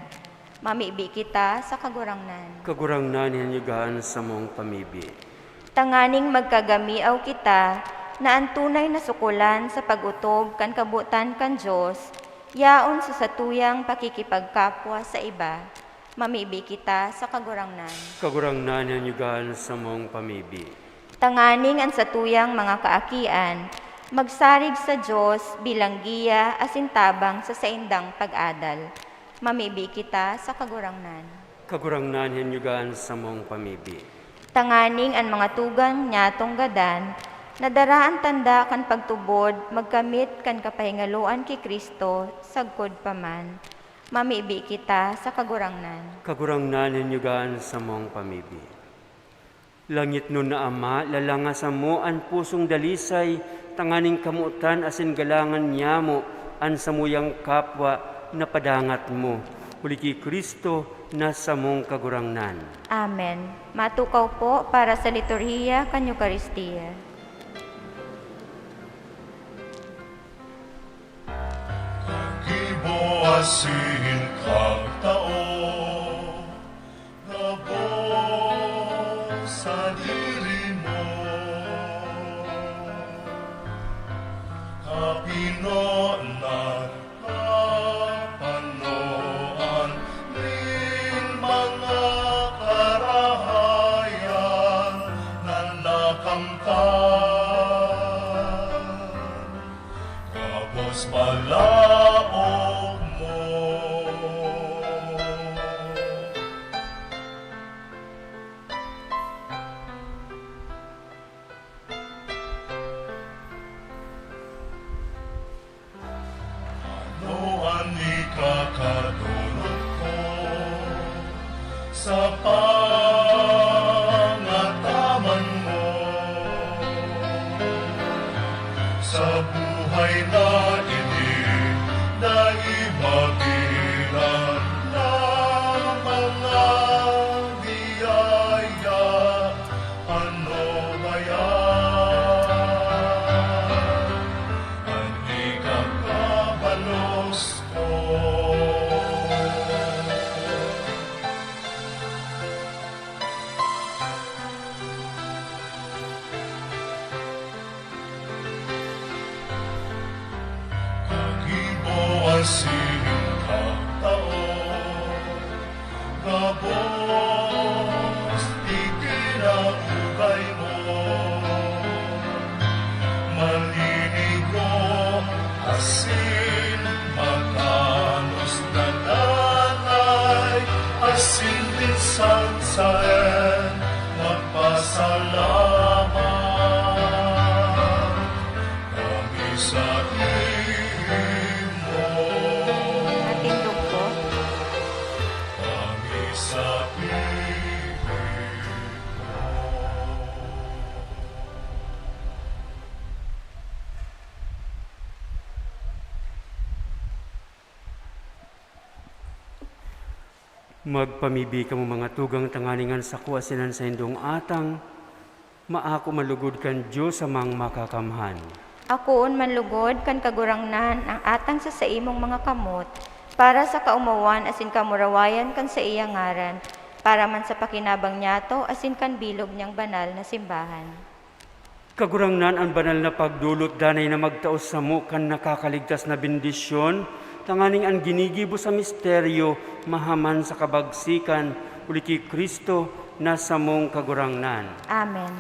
Mamibi kita sa Kagurangnan. Kagurangnan, hinanyuga an samong pamibi. Tanganing magkagamiaw kita na an tunay na sukolan sa pag-otob kan kabotan kan Dios yaon sa satuyang pakikipagkapwa sa iba. Mamibi kita sa Kagurangnan. Kagurangnan, hinanyuga an samong pamibi. Tanganing an satuyang mga kaakian magsarig sa Dios bilang giya asin tabang sa saindang pag-adal. Mamibi kita sa Kagurangnan. Kagurangnan, hinanyuga an samong pamibi. Tanganing an mga tugang niyatong gadan nadara an tanda kan pagtubod magkamit kan kapahingaloan ki Cristo sagkod pa man. Mamibi kita sa Kagurangnan. Kagurangnan, hinanyuga an samong pamibi. Langitnon na Ama, lalanga samo an pusong dalisay tanganing kamotan asin galangan niyamo an samuyang kapwa na padangat mo, huli ki Cristo na samong Kagurangnan. Amen. Matukaw po para sa liturhiya kan Eukaristia. Kagibo asin kagtao, gabos sadiri mo. Kapinonan, kapanoan nin mga karahayan na nakamtan. Gabos balaog mo Saen magpasalamat kami sa imo. Matindog po. Kami sa pigil mo. Magpamibi kamo, mga tugang, tanganing an sako asin an saindong atang maako man lugod kan Dios Amang Makakamhan. Akoon man lugod kan Kagurangnan ang atang sa saimong mga kamot, para sa kaomawan asin kamurawayan kan saiyang ngaran, para man sa pakinabang niyato asin kan bilog niyang banal na simbahan. Kagurangnan, an banal na pagdolot danay na magtao samo kan nakakaligtas na bendisyon, tanganing an ginigibo sa misteryo mahaman sa kabagsikan, huli ki Cristo na samong Kagurangnan. Amen.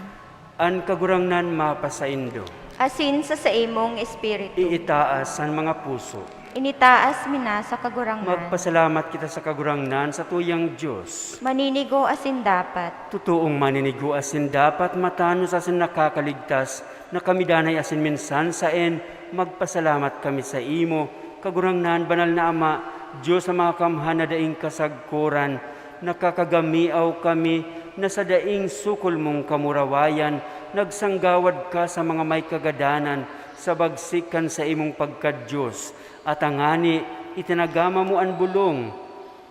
An Kagurangnan mapasaindo. Asin sa saimong espiritu. Iitaas an mga puso. Initaas mi na sa Kagurangnan. Magpasalamat kita sa Kagurangnan, satuyang Dios. Maninigo asin dapat. Totoong maninigo asin dapat, matanos asin nakakaligtas, na kami danay asin minsan saen magpasalamat kami saimo, Kagurangnan, Banal na Ama, Dios na makakamhan na daing kasagkoran. Nakakagamiaw kami na sa daing sukol mong kamurawayan, nagsanggawad ka sa mga may kagadanan sa bagsik kan saimong pagka-Dios. At tangani, itinagama mo an bolong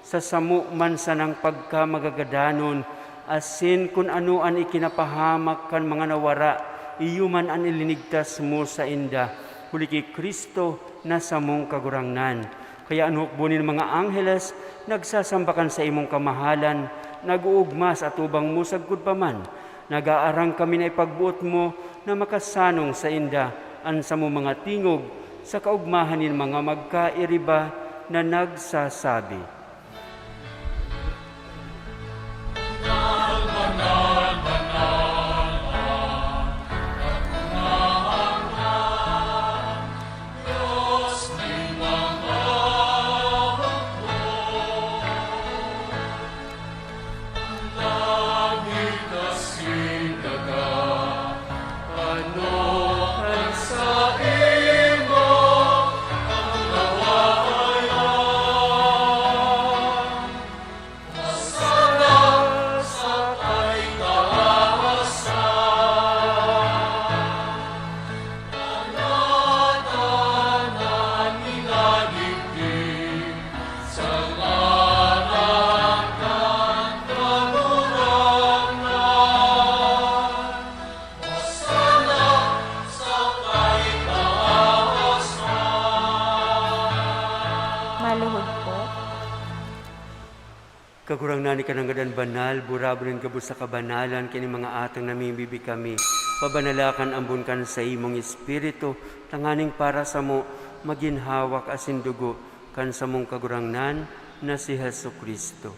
sa samo man sanang pagkamagagadanon, asin kun ano an ikinapahamak kan mga nawara, iyo man an ilinigtas mo sainda, huli ki Cristo na samong Kagurangnan. Kaya an hukbo nin mga angheles nagsasamba kan saimong kamahalan, nag-oogma sa atubang mo sagkod pa man. Nag-aarang kami na ipagboot mo na makasanong sainda an samong mga tingog sa kaogmahan nin mga magkairiba na nagsasabi, Maluhod po. Kagurangnan, ika nangadan banal, burabod nin gabos sa kabanalan, kini mga atang namimibi kami. Pabanalakan ambon kan saimong Espiritu, tanganing para samo magin hawak asin dugo kan samong Kagurangnan na si Jesu-Cristo.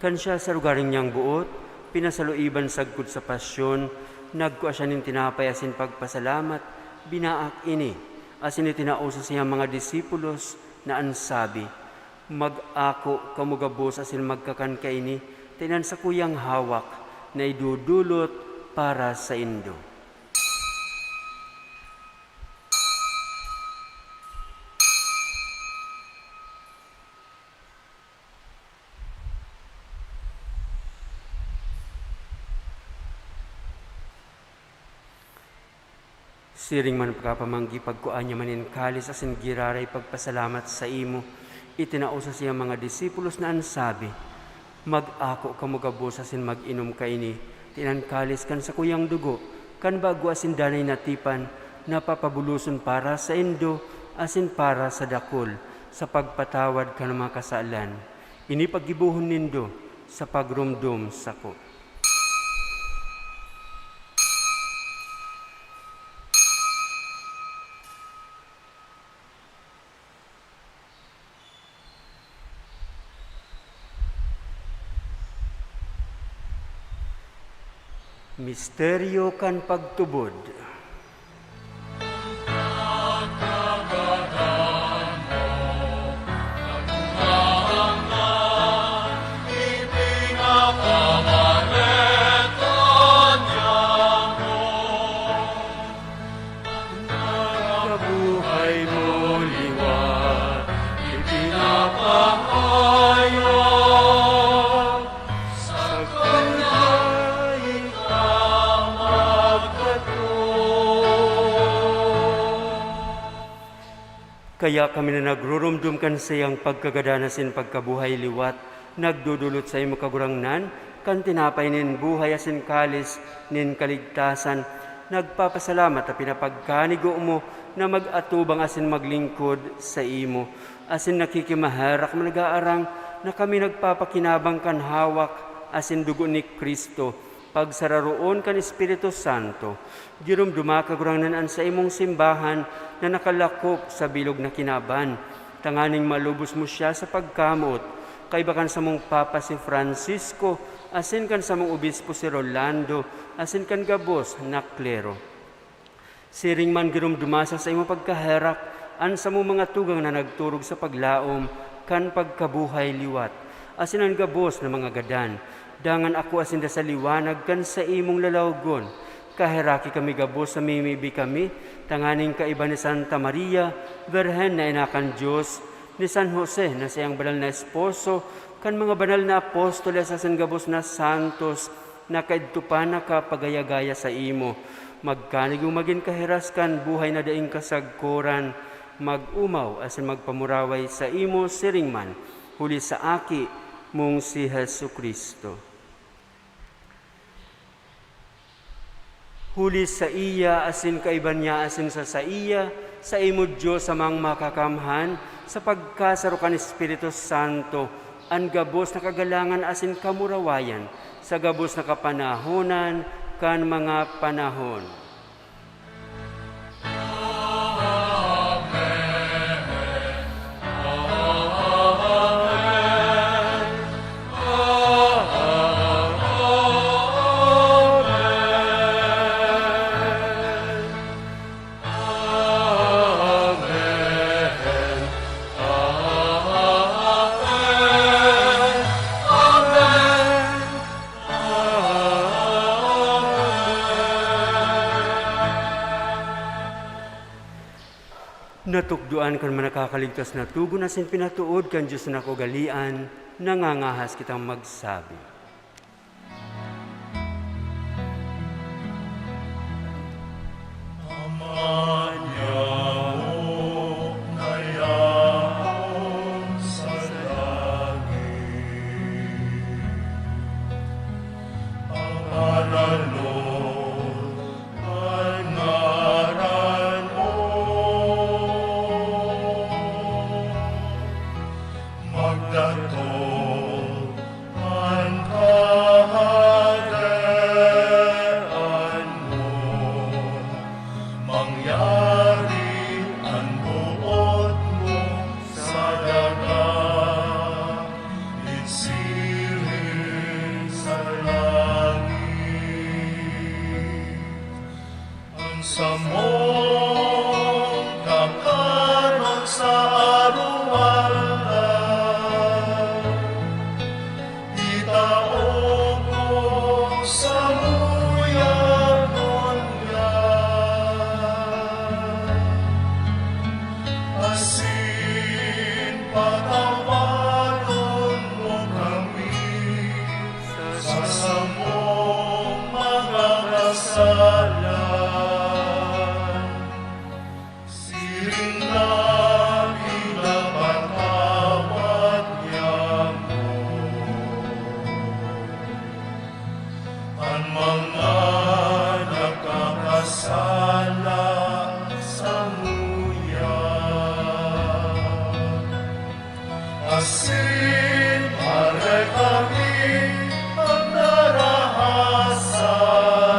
Kan siya sa lugaring niyang boot, pinasaluiban sagkod sa pasyon, nagkua siya nin tinapay asin pagpasalamat, binaak ini, asin itinao sa siyang mga disipulos na an sabi, "Mag-ako kamo gabos asin magkakan kaini, ta inan sakuyang hawak na idodolot para saindo." Siring man pakapamanggi, pagkua niya man nin kalis asin giraray pagpasalamat saimo, itinao sa siyang mga disipulos na an sabi, "Mag-ako kamo gabos asin mag-inom kaini, ta inan kalis kan sakuyang dugo, kan bago asin danay na tipan, na papabuloson para saindo asin para sa dakul, sa pagpatawad kan mga kasalan. Ini paggibohon nindo sa pagromdom sako." Misteryo kan pagtubod. Mayo, sagkod na ika magkadto. Kaya kami na nagrurumdom kan saiyang pagkagadan asin pagkabuhay liwat, nagdodolot saimo, Kagurangnan, kan tinapay nin buhay asin kalis nin kaligtasan, nagpapasalamat ta pinapagkanigo mo na mag-atubang asin maglingkod saimo. Asin nakikimaherak man nag-aarang na kami nagpapakinabang kan hawak asin dugo ni Cristo, pagsararoon kan Espiritu Santo. Giromdoma, Kagurangnan, an saimong simbahan na nakalakop sa bilog na kinaban, tanganing malubos mo siya sa pagkamoot, kaiba kan samong Papa si Francisco, asin kan samong Obispo si Rolando, asin kan gabos na klero. Siring man, giromdoma sa saimong pagkaherak an samong mga tugang na nagturog sa paglaom kan pagkabuhay liwat, asin an gabos na mga gadan. Dangan akoa sinda sa liwanag kan saimong lalawgon. Kaheraki kami gabos na mimibi kami tanganing kaiba ni Santa Maria, Birhen na ina kan Dios, ni San Jose na saiyang banal na esposo, kan mga banal na apostoles asin gabos na santos na kaidto pa nakapagaya-gaya saimo. Magkanigo magin kahiras kan buhay na daing kasagkoran, mag-omaw asin magpamuraway saimo siring man, huli sa Aki mong si Jesu-Cristo. Huli saiya asin kaiba niya asin sa saiya, saimo, Dios Amang Makakamhan, sa pagkasaro kan Espiritu Santo, an gabos na kagalangan asin kamurawayan sa gabos na kapanahonan kan mga panahon. Natukdoan kan mga nakakaligtas na togon asin pinatood kan Dios na nakaugalean, nangangahas kitang magsabi. Ama niamo na yaon sa langit, pangaranon an ngaran mo. Magdatong an kahadean mo, mangyari an boot mo sa daga, igsiring sa langit. An samong kakanon sa aroaldaw, itao mo samuya ngunyan, asin patawadon mo kami sa samong mga kasalan, siring na pinapatawad niamo an mga nakakasala samuya. Asin pare kami an narahas sa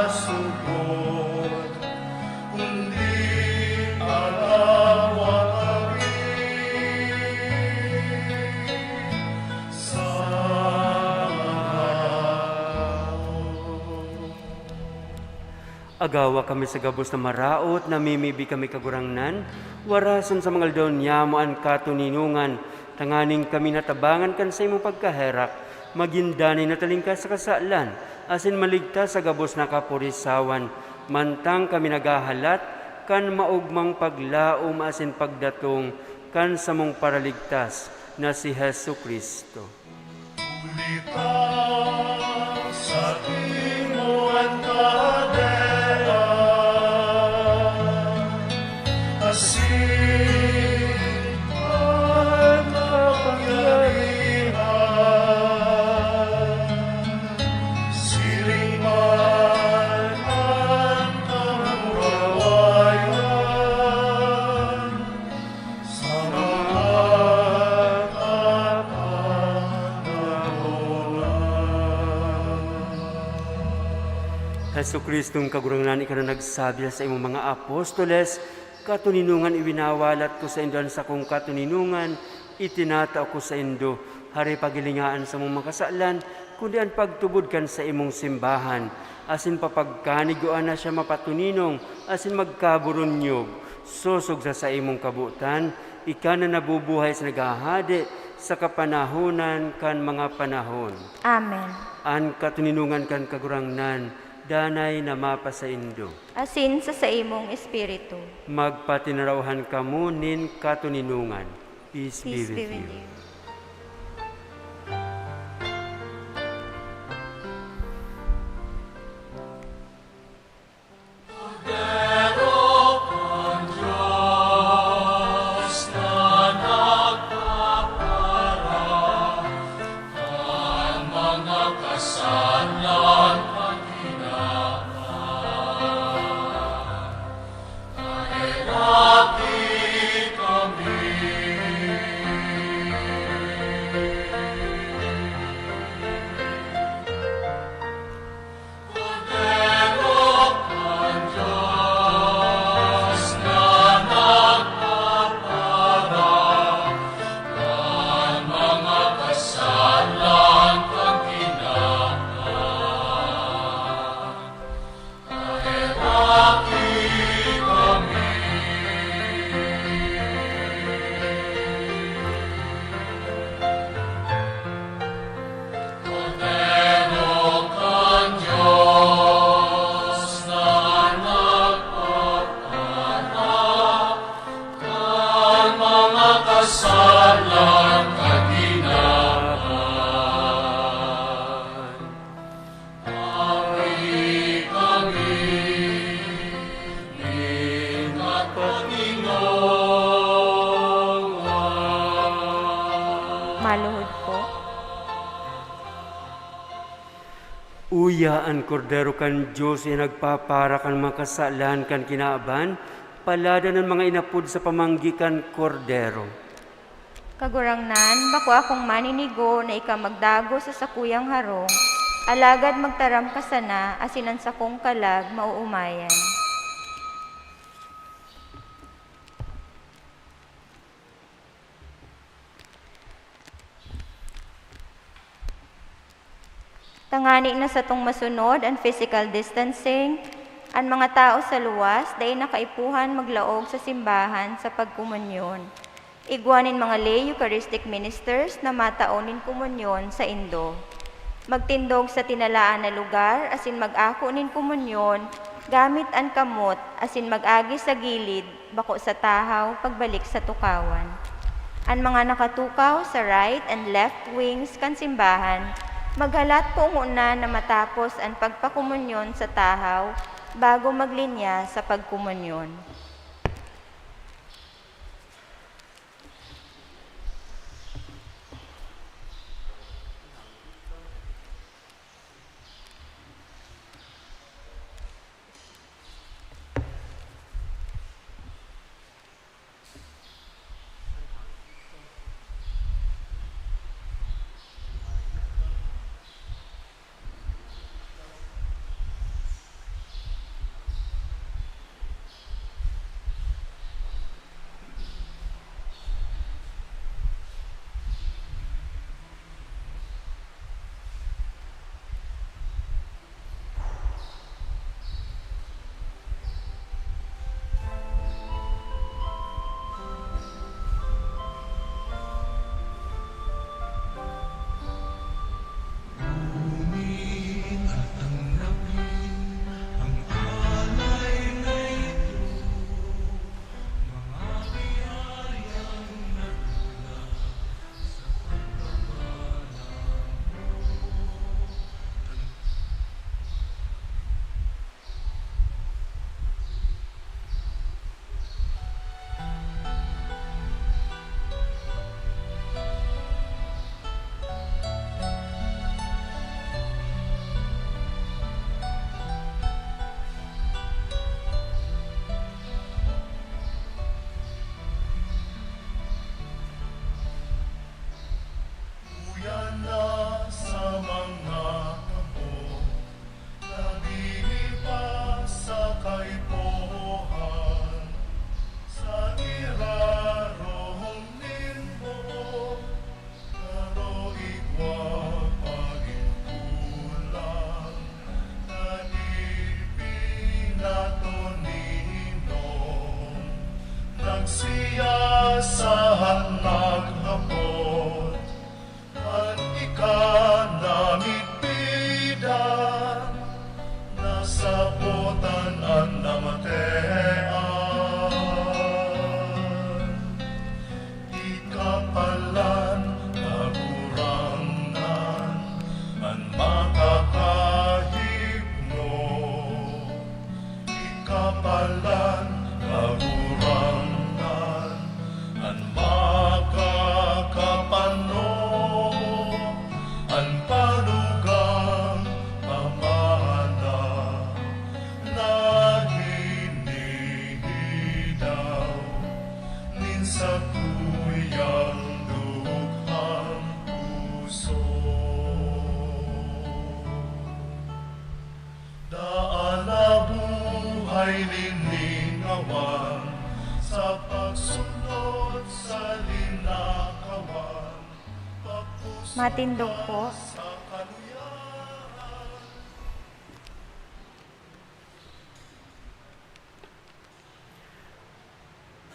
sugod, kundi patawa kami sa mga Agawa kami sa gabos na maraot, namimibi kami, Kagurangnan, warason sa mga aldaw niyamo an katoninongan, tanganing kami natabangan kan saimong pagkaherak, magin danay na talingkas sa kasalan, asin maligtas sa gabos na kapurisawan, mantang kami naghahalat kan maogmang paglaom asin pagdatong kan samong Paraligtas, na si Jesu-Cristo. Huli ta saimo an kadena, asin an kapangyarihan, siring man an kamurawayan, sa mga tapanahon. Jesu-Cristong Kagurangnan, ika na nagsabi sa imong mga apostoles, "Katoninongan iwinawalat ko saindo an sakong katoninongan, itinatao ko saindo, hare paghilinga an samong mga kasalan, kundi an pagtubod kan saimong simbahan, asin papagkanigua na siya mapatoninong asin magkaburunyog, sosog sa saimong kabotan, ika na nabubuhay asin naghahade sa kapanahonan kan mga panahon." Amen. An katoninongan kan Kagurangnan danay na mapasaindo. Asin sa saimong espiritu. Magpatinarawan kamo nin katoninongan. Peace be Peace with be with you. you. Maluhod po. Uya an Kordero kan Dios na nagpapara kan mga kasalan kan kinaban. Paladan an mga inapod sa pamanggi kan Kordero. Kagurangnan, bako akong maninigo na ika magdagos sa sakuyang harong, alagad magtaram ka sana asin an sakong kalag maoomayan. Tangani na satong masunod an physical distancing, an mga tawo sa luwas dai na kaipuhan maglaog sa simbahan sa pagkomunyon. Igwa nin mga lay Eucharistic ministers na matao nin komunyon saindo. Magtindog sa tinalaan na lugar asin mag-ako nin komunyon gamit an kamot asin mag-agi sa gilid, bako sa tahaw pagbalik sa tukawan. An mga nakatukaw sa right and left wings kan simbahan, maghalat po ngona na matapos an pagpakomunyon sa tahaw bago maglinya sa pagkomunyon. Matindog po.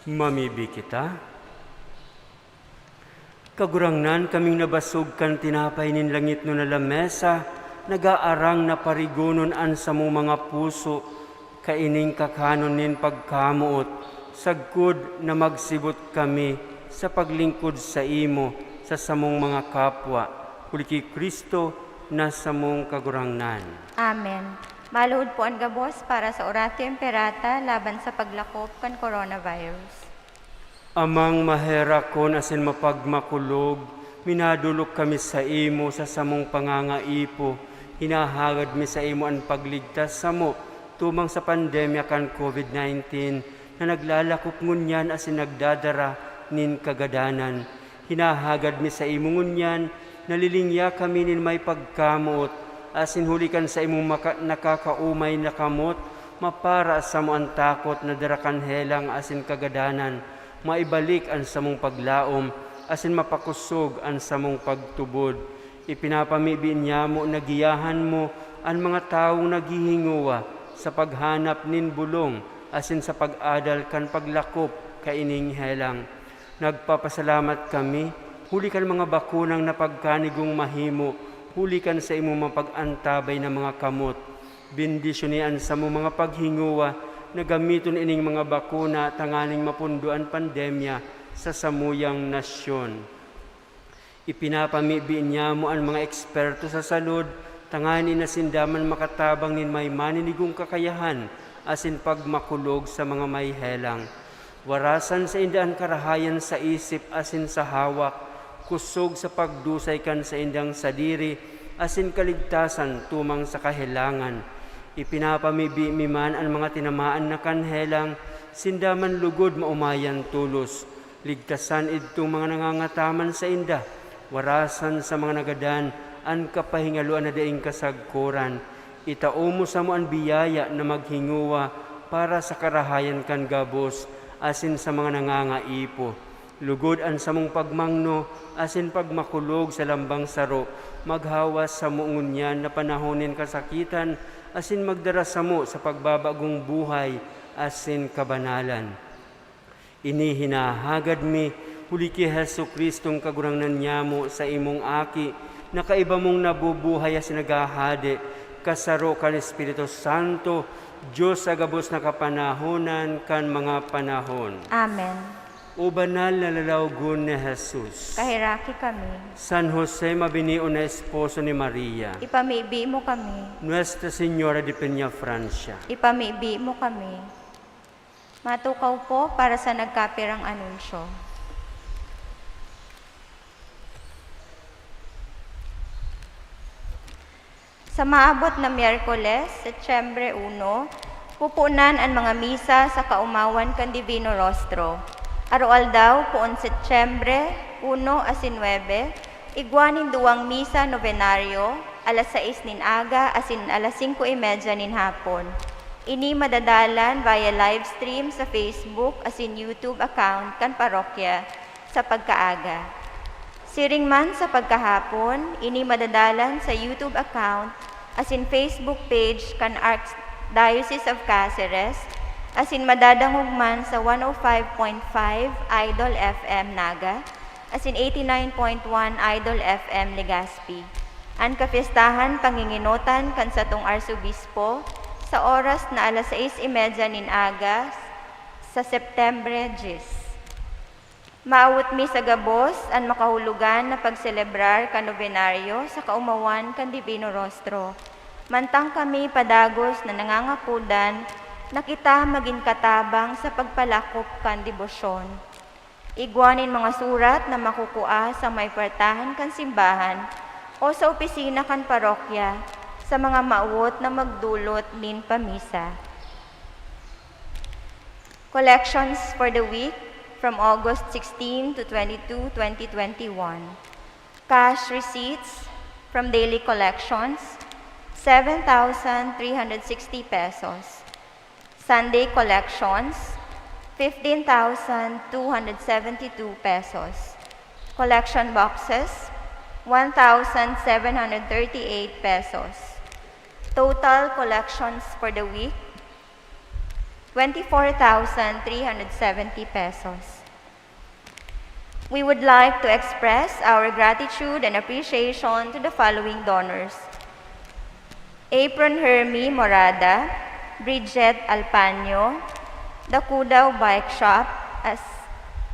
Mamibi kita. Kagurangnan, kaming nabasog kan tinapay nin langitnon na lamesa, nagaarang na parigonon an samong mga puso kaining kakanon nin pagkamoot, sagkod na magsibot kami sa paglingkod saimo sa samong mga kapwa, huli ki Cristo na samong Kagurangnan. Amen. Maluhod po an gabos para sa Oratio Imperata laban sa paglakop kan coronavirus. Amang maherakon asin mapagmakulog, minadolok kami saimo sa samong pangangaipo. Hinahagad mi saimo an pagligtas samo tumang sa pandemya kan COVID nineteen na naglalakop ngunyan asin nagdadara nin kagadanan. Hinahagad mi saimo ngunyan, nalilingya kami nin may pagkamoot, asin huli kan saimong maka-, nakakaomay na kamot, mapara samo an takot na dara kan helang asin kagadanan, maibalik an samong paglaom, asin mapakosog an samong pagtubod. Ipinapamibi niyamo na giyahan mo an mga tawong naghihingowa sa paghanap nin bolong asin sa pag-adal kan paglakop kaining helang. Nagpapasalamat kami huli kan mga bakunang napagkanigong mahimo huli kan saimong mapag-antabay na mga kamot. Bendisyoni an samong mga paghingowa na gamiton ining mga bakuna tanganing mapundo an pandemya sa samuyang nasyon. Ipinapamibi niyamo an mga eksperto sa salud, tanganing na sinda man makatabang nin may maninigong kakayahan asin pagmakulog sa mga may helang. Warasan sainda an karahayan sa isip asin sa hawak, kusog sa pagdusay kan saindang sadiri asin kaligtasan tumang sa kahelangan. Ipinapamibi mi man an mga tinamaan na kan helang, sinda man lugod maomayan tolos. Ligtasan idtong mga nangangataman sainda, warasan sa mga nagadan an kapahingaloan na daing kasagkoran. Itao mo samo an biyaya na maghingowa para sa karahayan kan gabos asin sa mga nangangaipo. Lugod an samong pagmangno asin pagmakulog sa lambang saro, maghawas samo ngunyan na panahon nin kasakitan asin magdara samo sa pagbabagong buhay asin kabanalan. Ini hinahagad mi huli ki Jesu-Cristong Kagurangnan nyamo, saimong Aki, na kaiba mong nabubuhay asin naghahade, kasaro kan Espiritu Santo, Dios sa gabos na kapanahonan kan mga panahon. Amen. O banal na lalawogon ni Jesus. Kaheraki kami. San Jose, mabinion na esposo ni Maria. Ipamibi mo kami. Nuestra Señora de Peñafrancia. Ipamibi mo kami. Matukaw po para sa nagkapirang anunsyo. Sa maabot na Miyerkules, Setyembre uno, pupunan an mga misa sa kaomawan kan Divino Rostro. Aroaldaw, poon Setyembre uno asin nuebe, igwa nin duwang misa nobenaryo, alas sais nin aga asin alas singko y medya nin hapon. Ini madadalan via live stream sa Facebook asin YouTube account kan parokya sa pagkaaga. Siring man sa pagkahapon, ini madadalan sa YouTube account asin Facebook page kan Archdiocese of Caceres, asin madadangog man sa one oh five point five Idol F M Naga asin eighty-nine point one Idol F M Legazpi. An kapyestahan pangingenotan kan satong Arsobispo sa oras na alas sais y medya nin aga sa Setyembre dyes. Maawot mi sa gabos an makahulogan na pagselebrar kan nobenaryo sa kaomawan kan Divino Rostro. Mantang kami padagos na nangangapodan na kita magin katabang sa pagpalakop kan debosyon. Igwa nin mga surat na makukua sa may puwertahan kan simbahan o sa opisina kan parokya sa mga mawot na magdulot nin pamisa. Collections for the week from August sixteen to twenty-two, twenty twenty-one. Cash receipts from daily collections, seven thousand three hundred sixty pesos. Sunday collections, fifteen thousand two hundred seventy-two pesos. Collection boxes, one thousand seven hundred thirty-eight pesos. Total collections for the week, twenty-four thousand three hundred seventy pesos. We would like to express our gratitude and appreciation to the following donors: Apron Hermie Morada, Bridget Alpaño, The Kudao Bike Shop, as,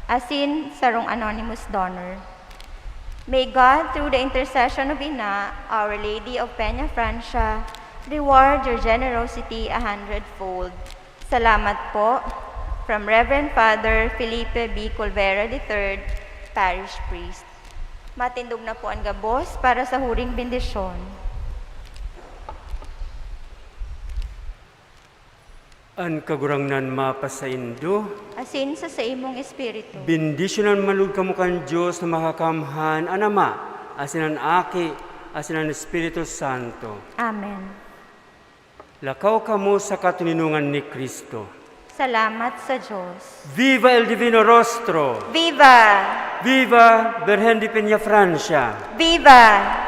asin sarong anonymous donor. May God, through the intercession of Ina, Our Lady of Peña Francia, reward your generosity a hundredfold. Salamat po. From Reverend Father Felipe B. Colvera the third, Parish Priest. Matindog na po an gabos para sa huring bendisyon. An Kagurangnan mapasaindo. Asin sa saimong espiritu. Bendisyonan man log kamo kan Dios na Makakamhan, an Ama, asin an Aki, asin an Espiritu Santo. Amen. Lakaw kamo sa katoninongan ni Cristo. Salamat sa Dios. Viva el Divino Rostro! Viva! Viva Birhen de Peñafrancia! Viva!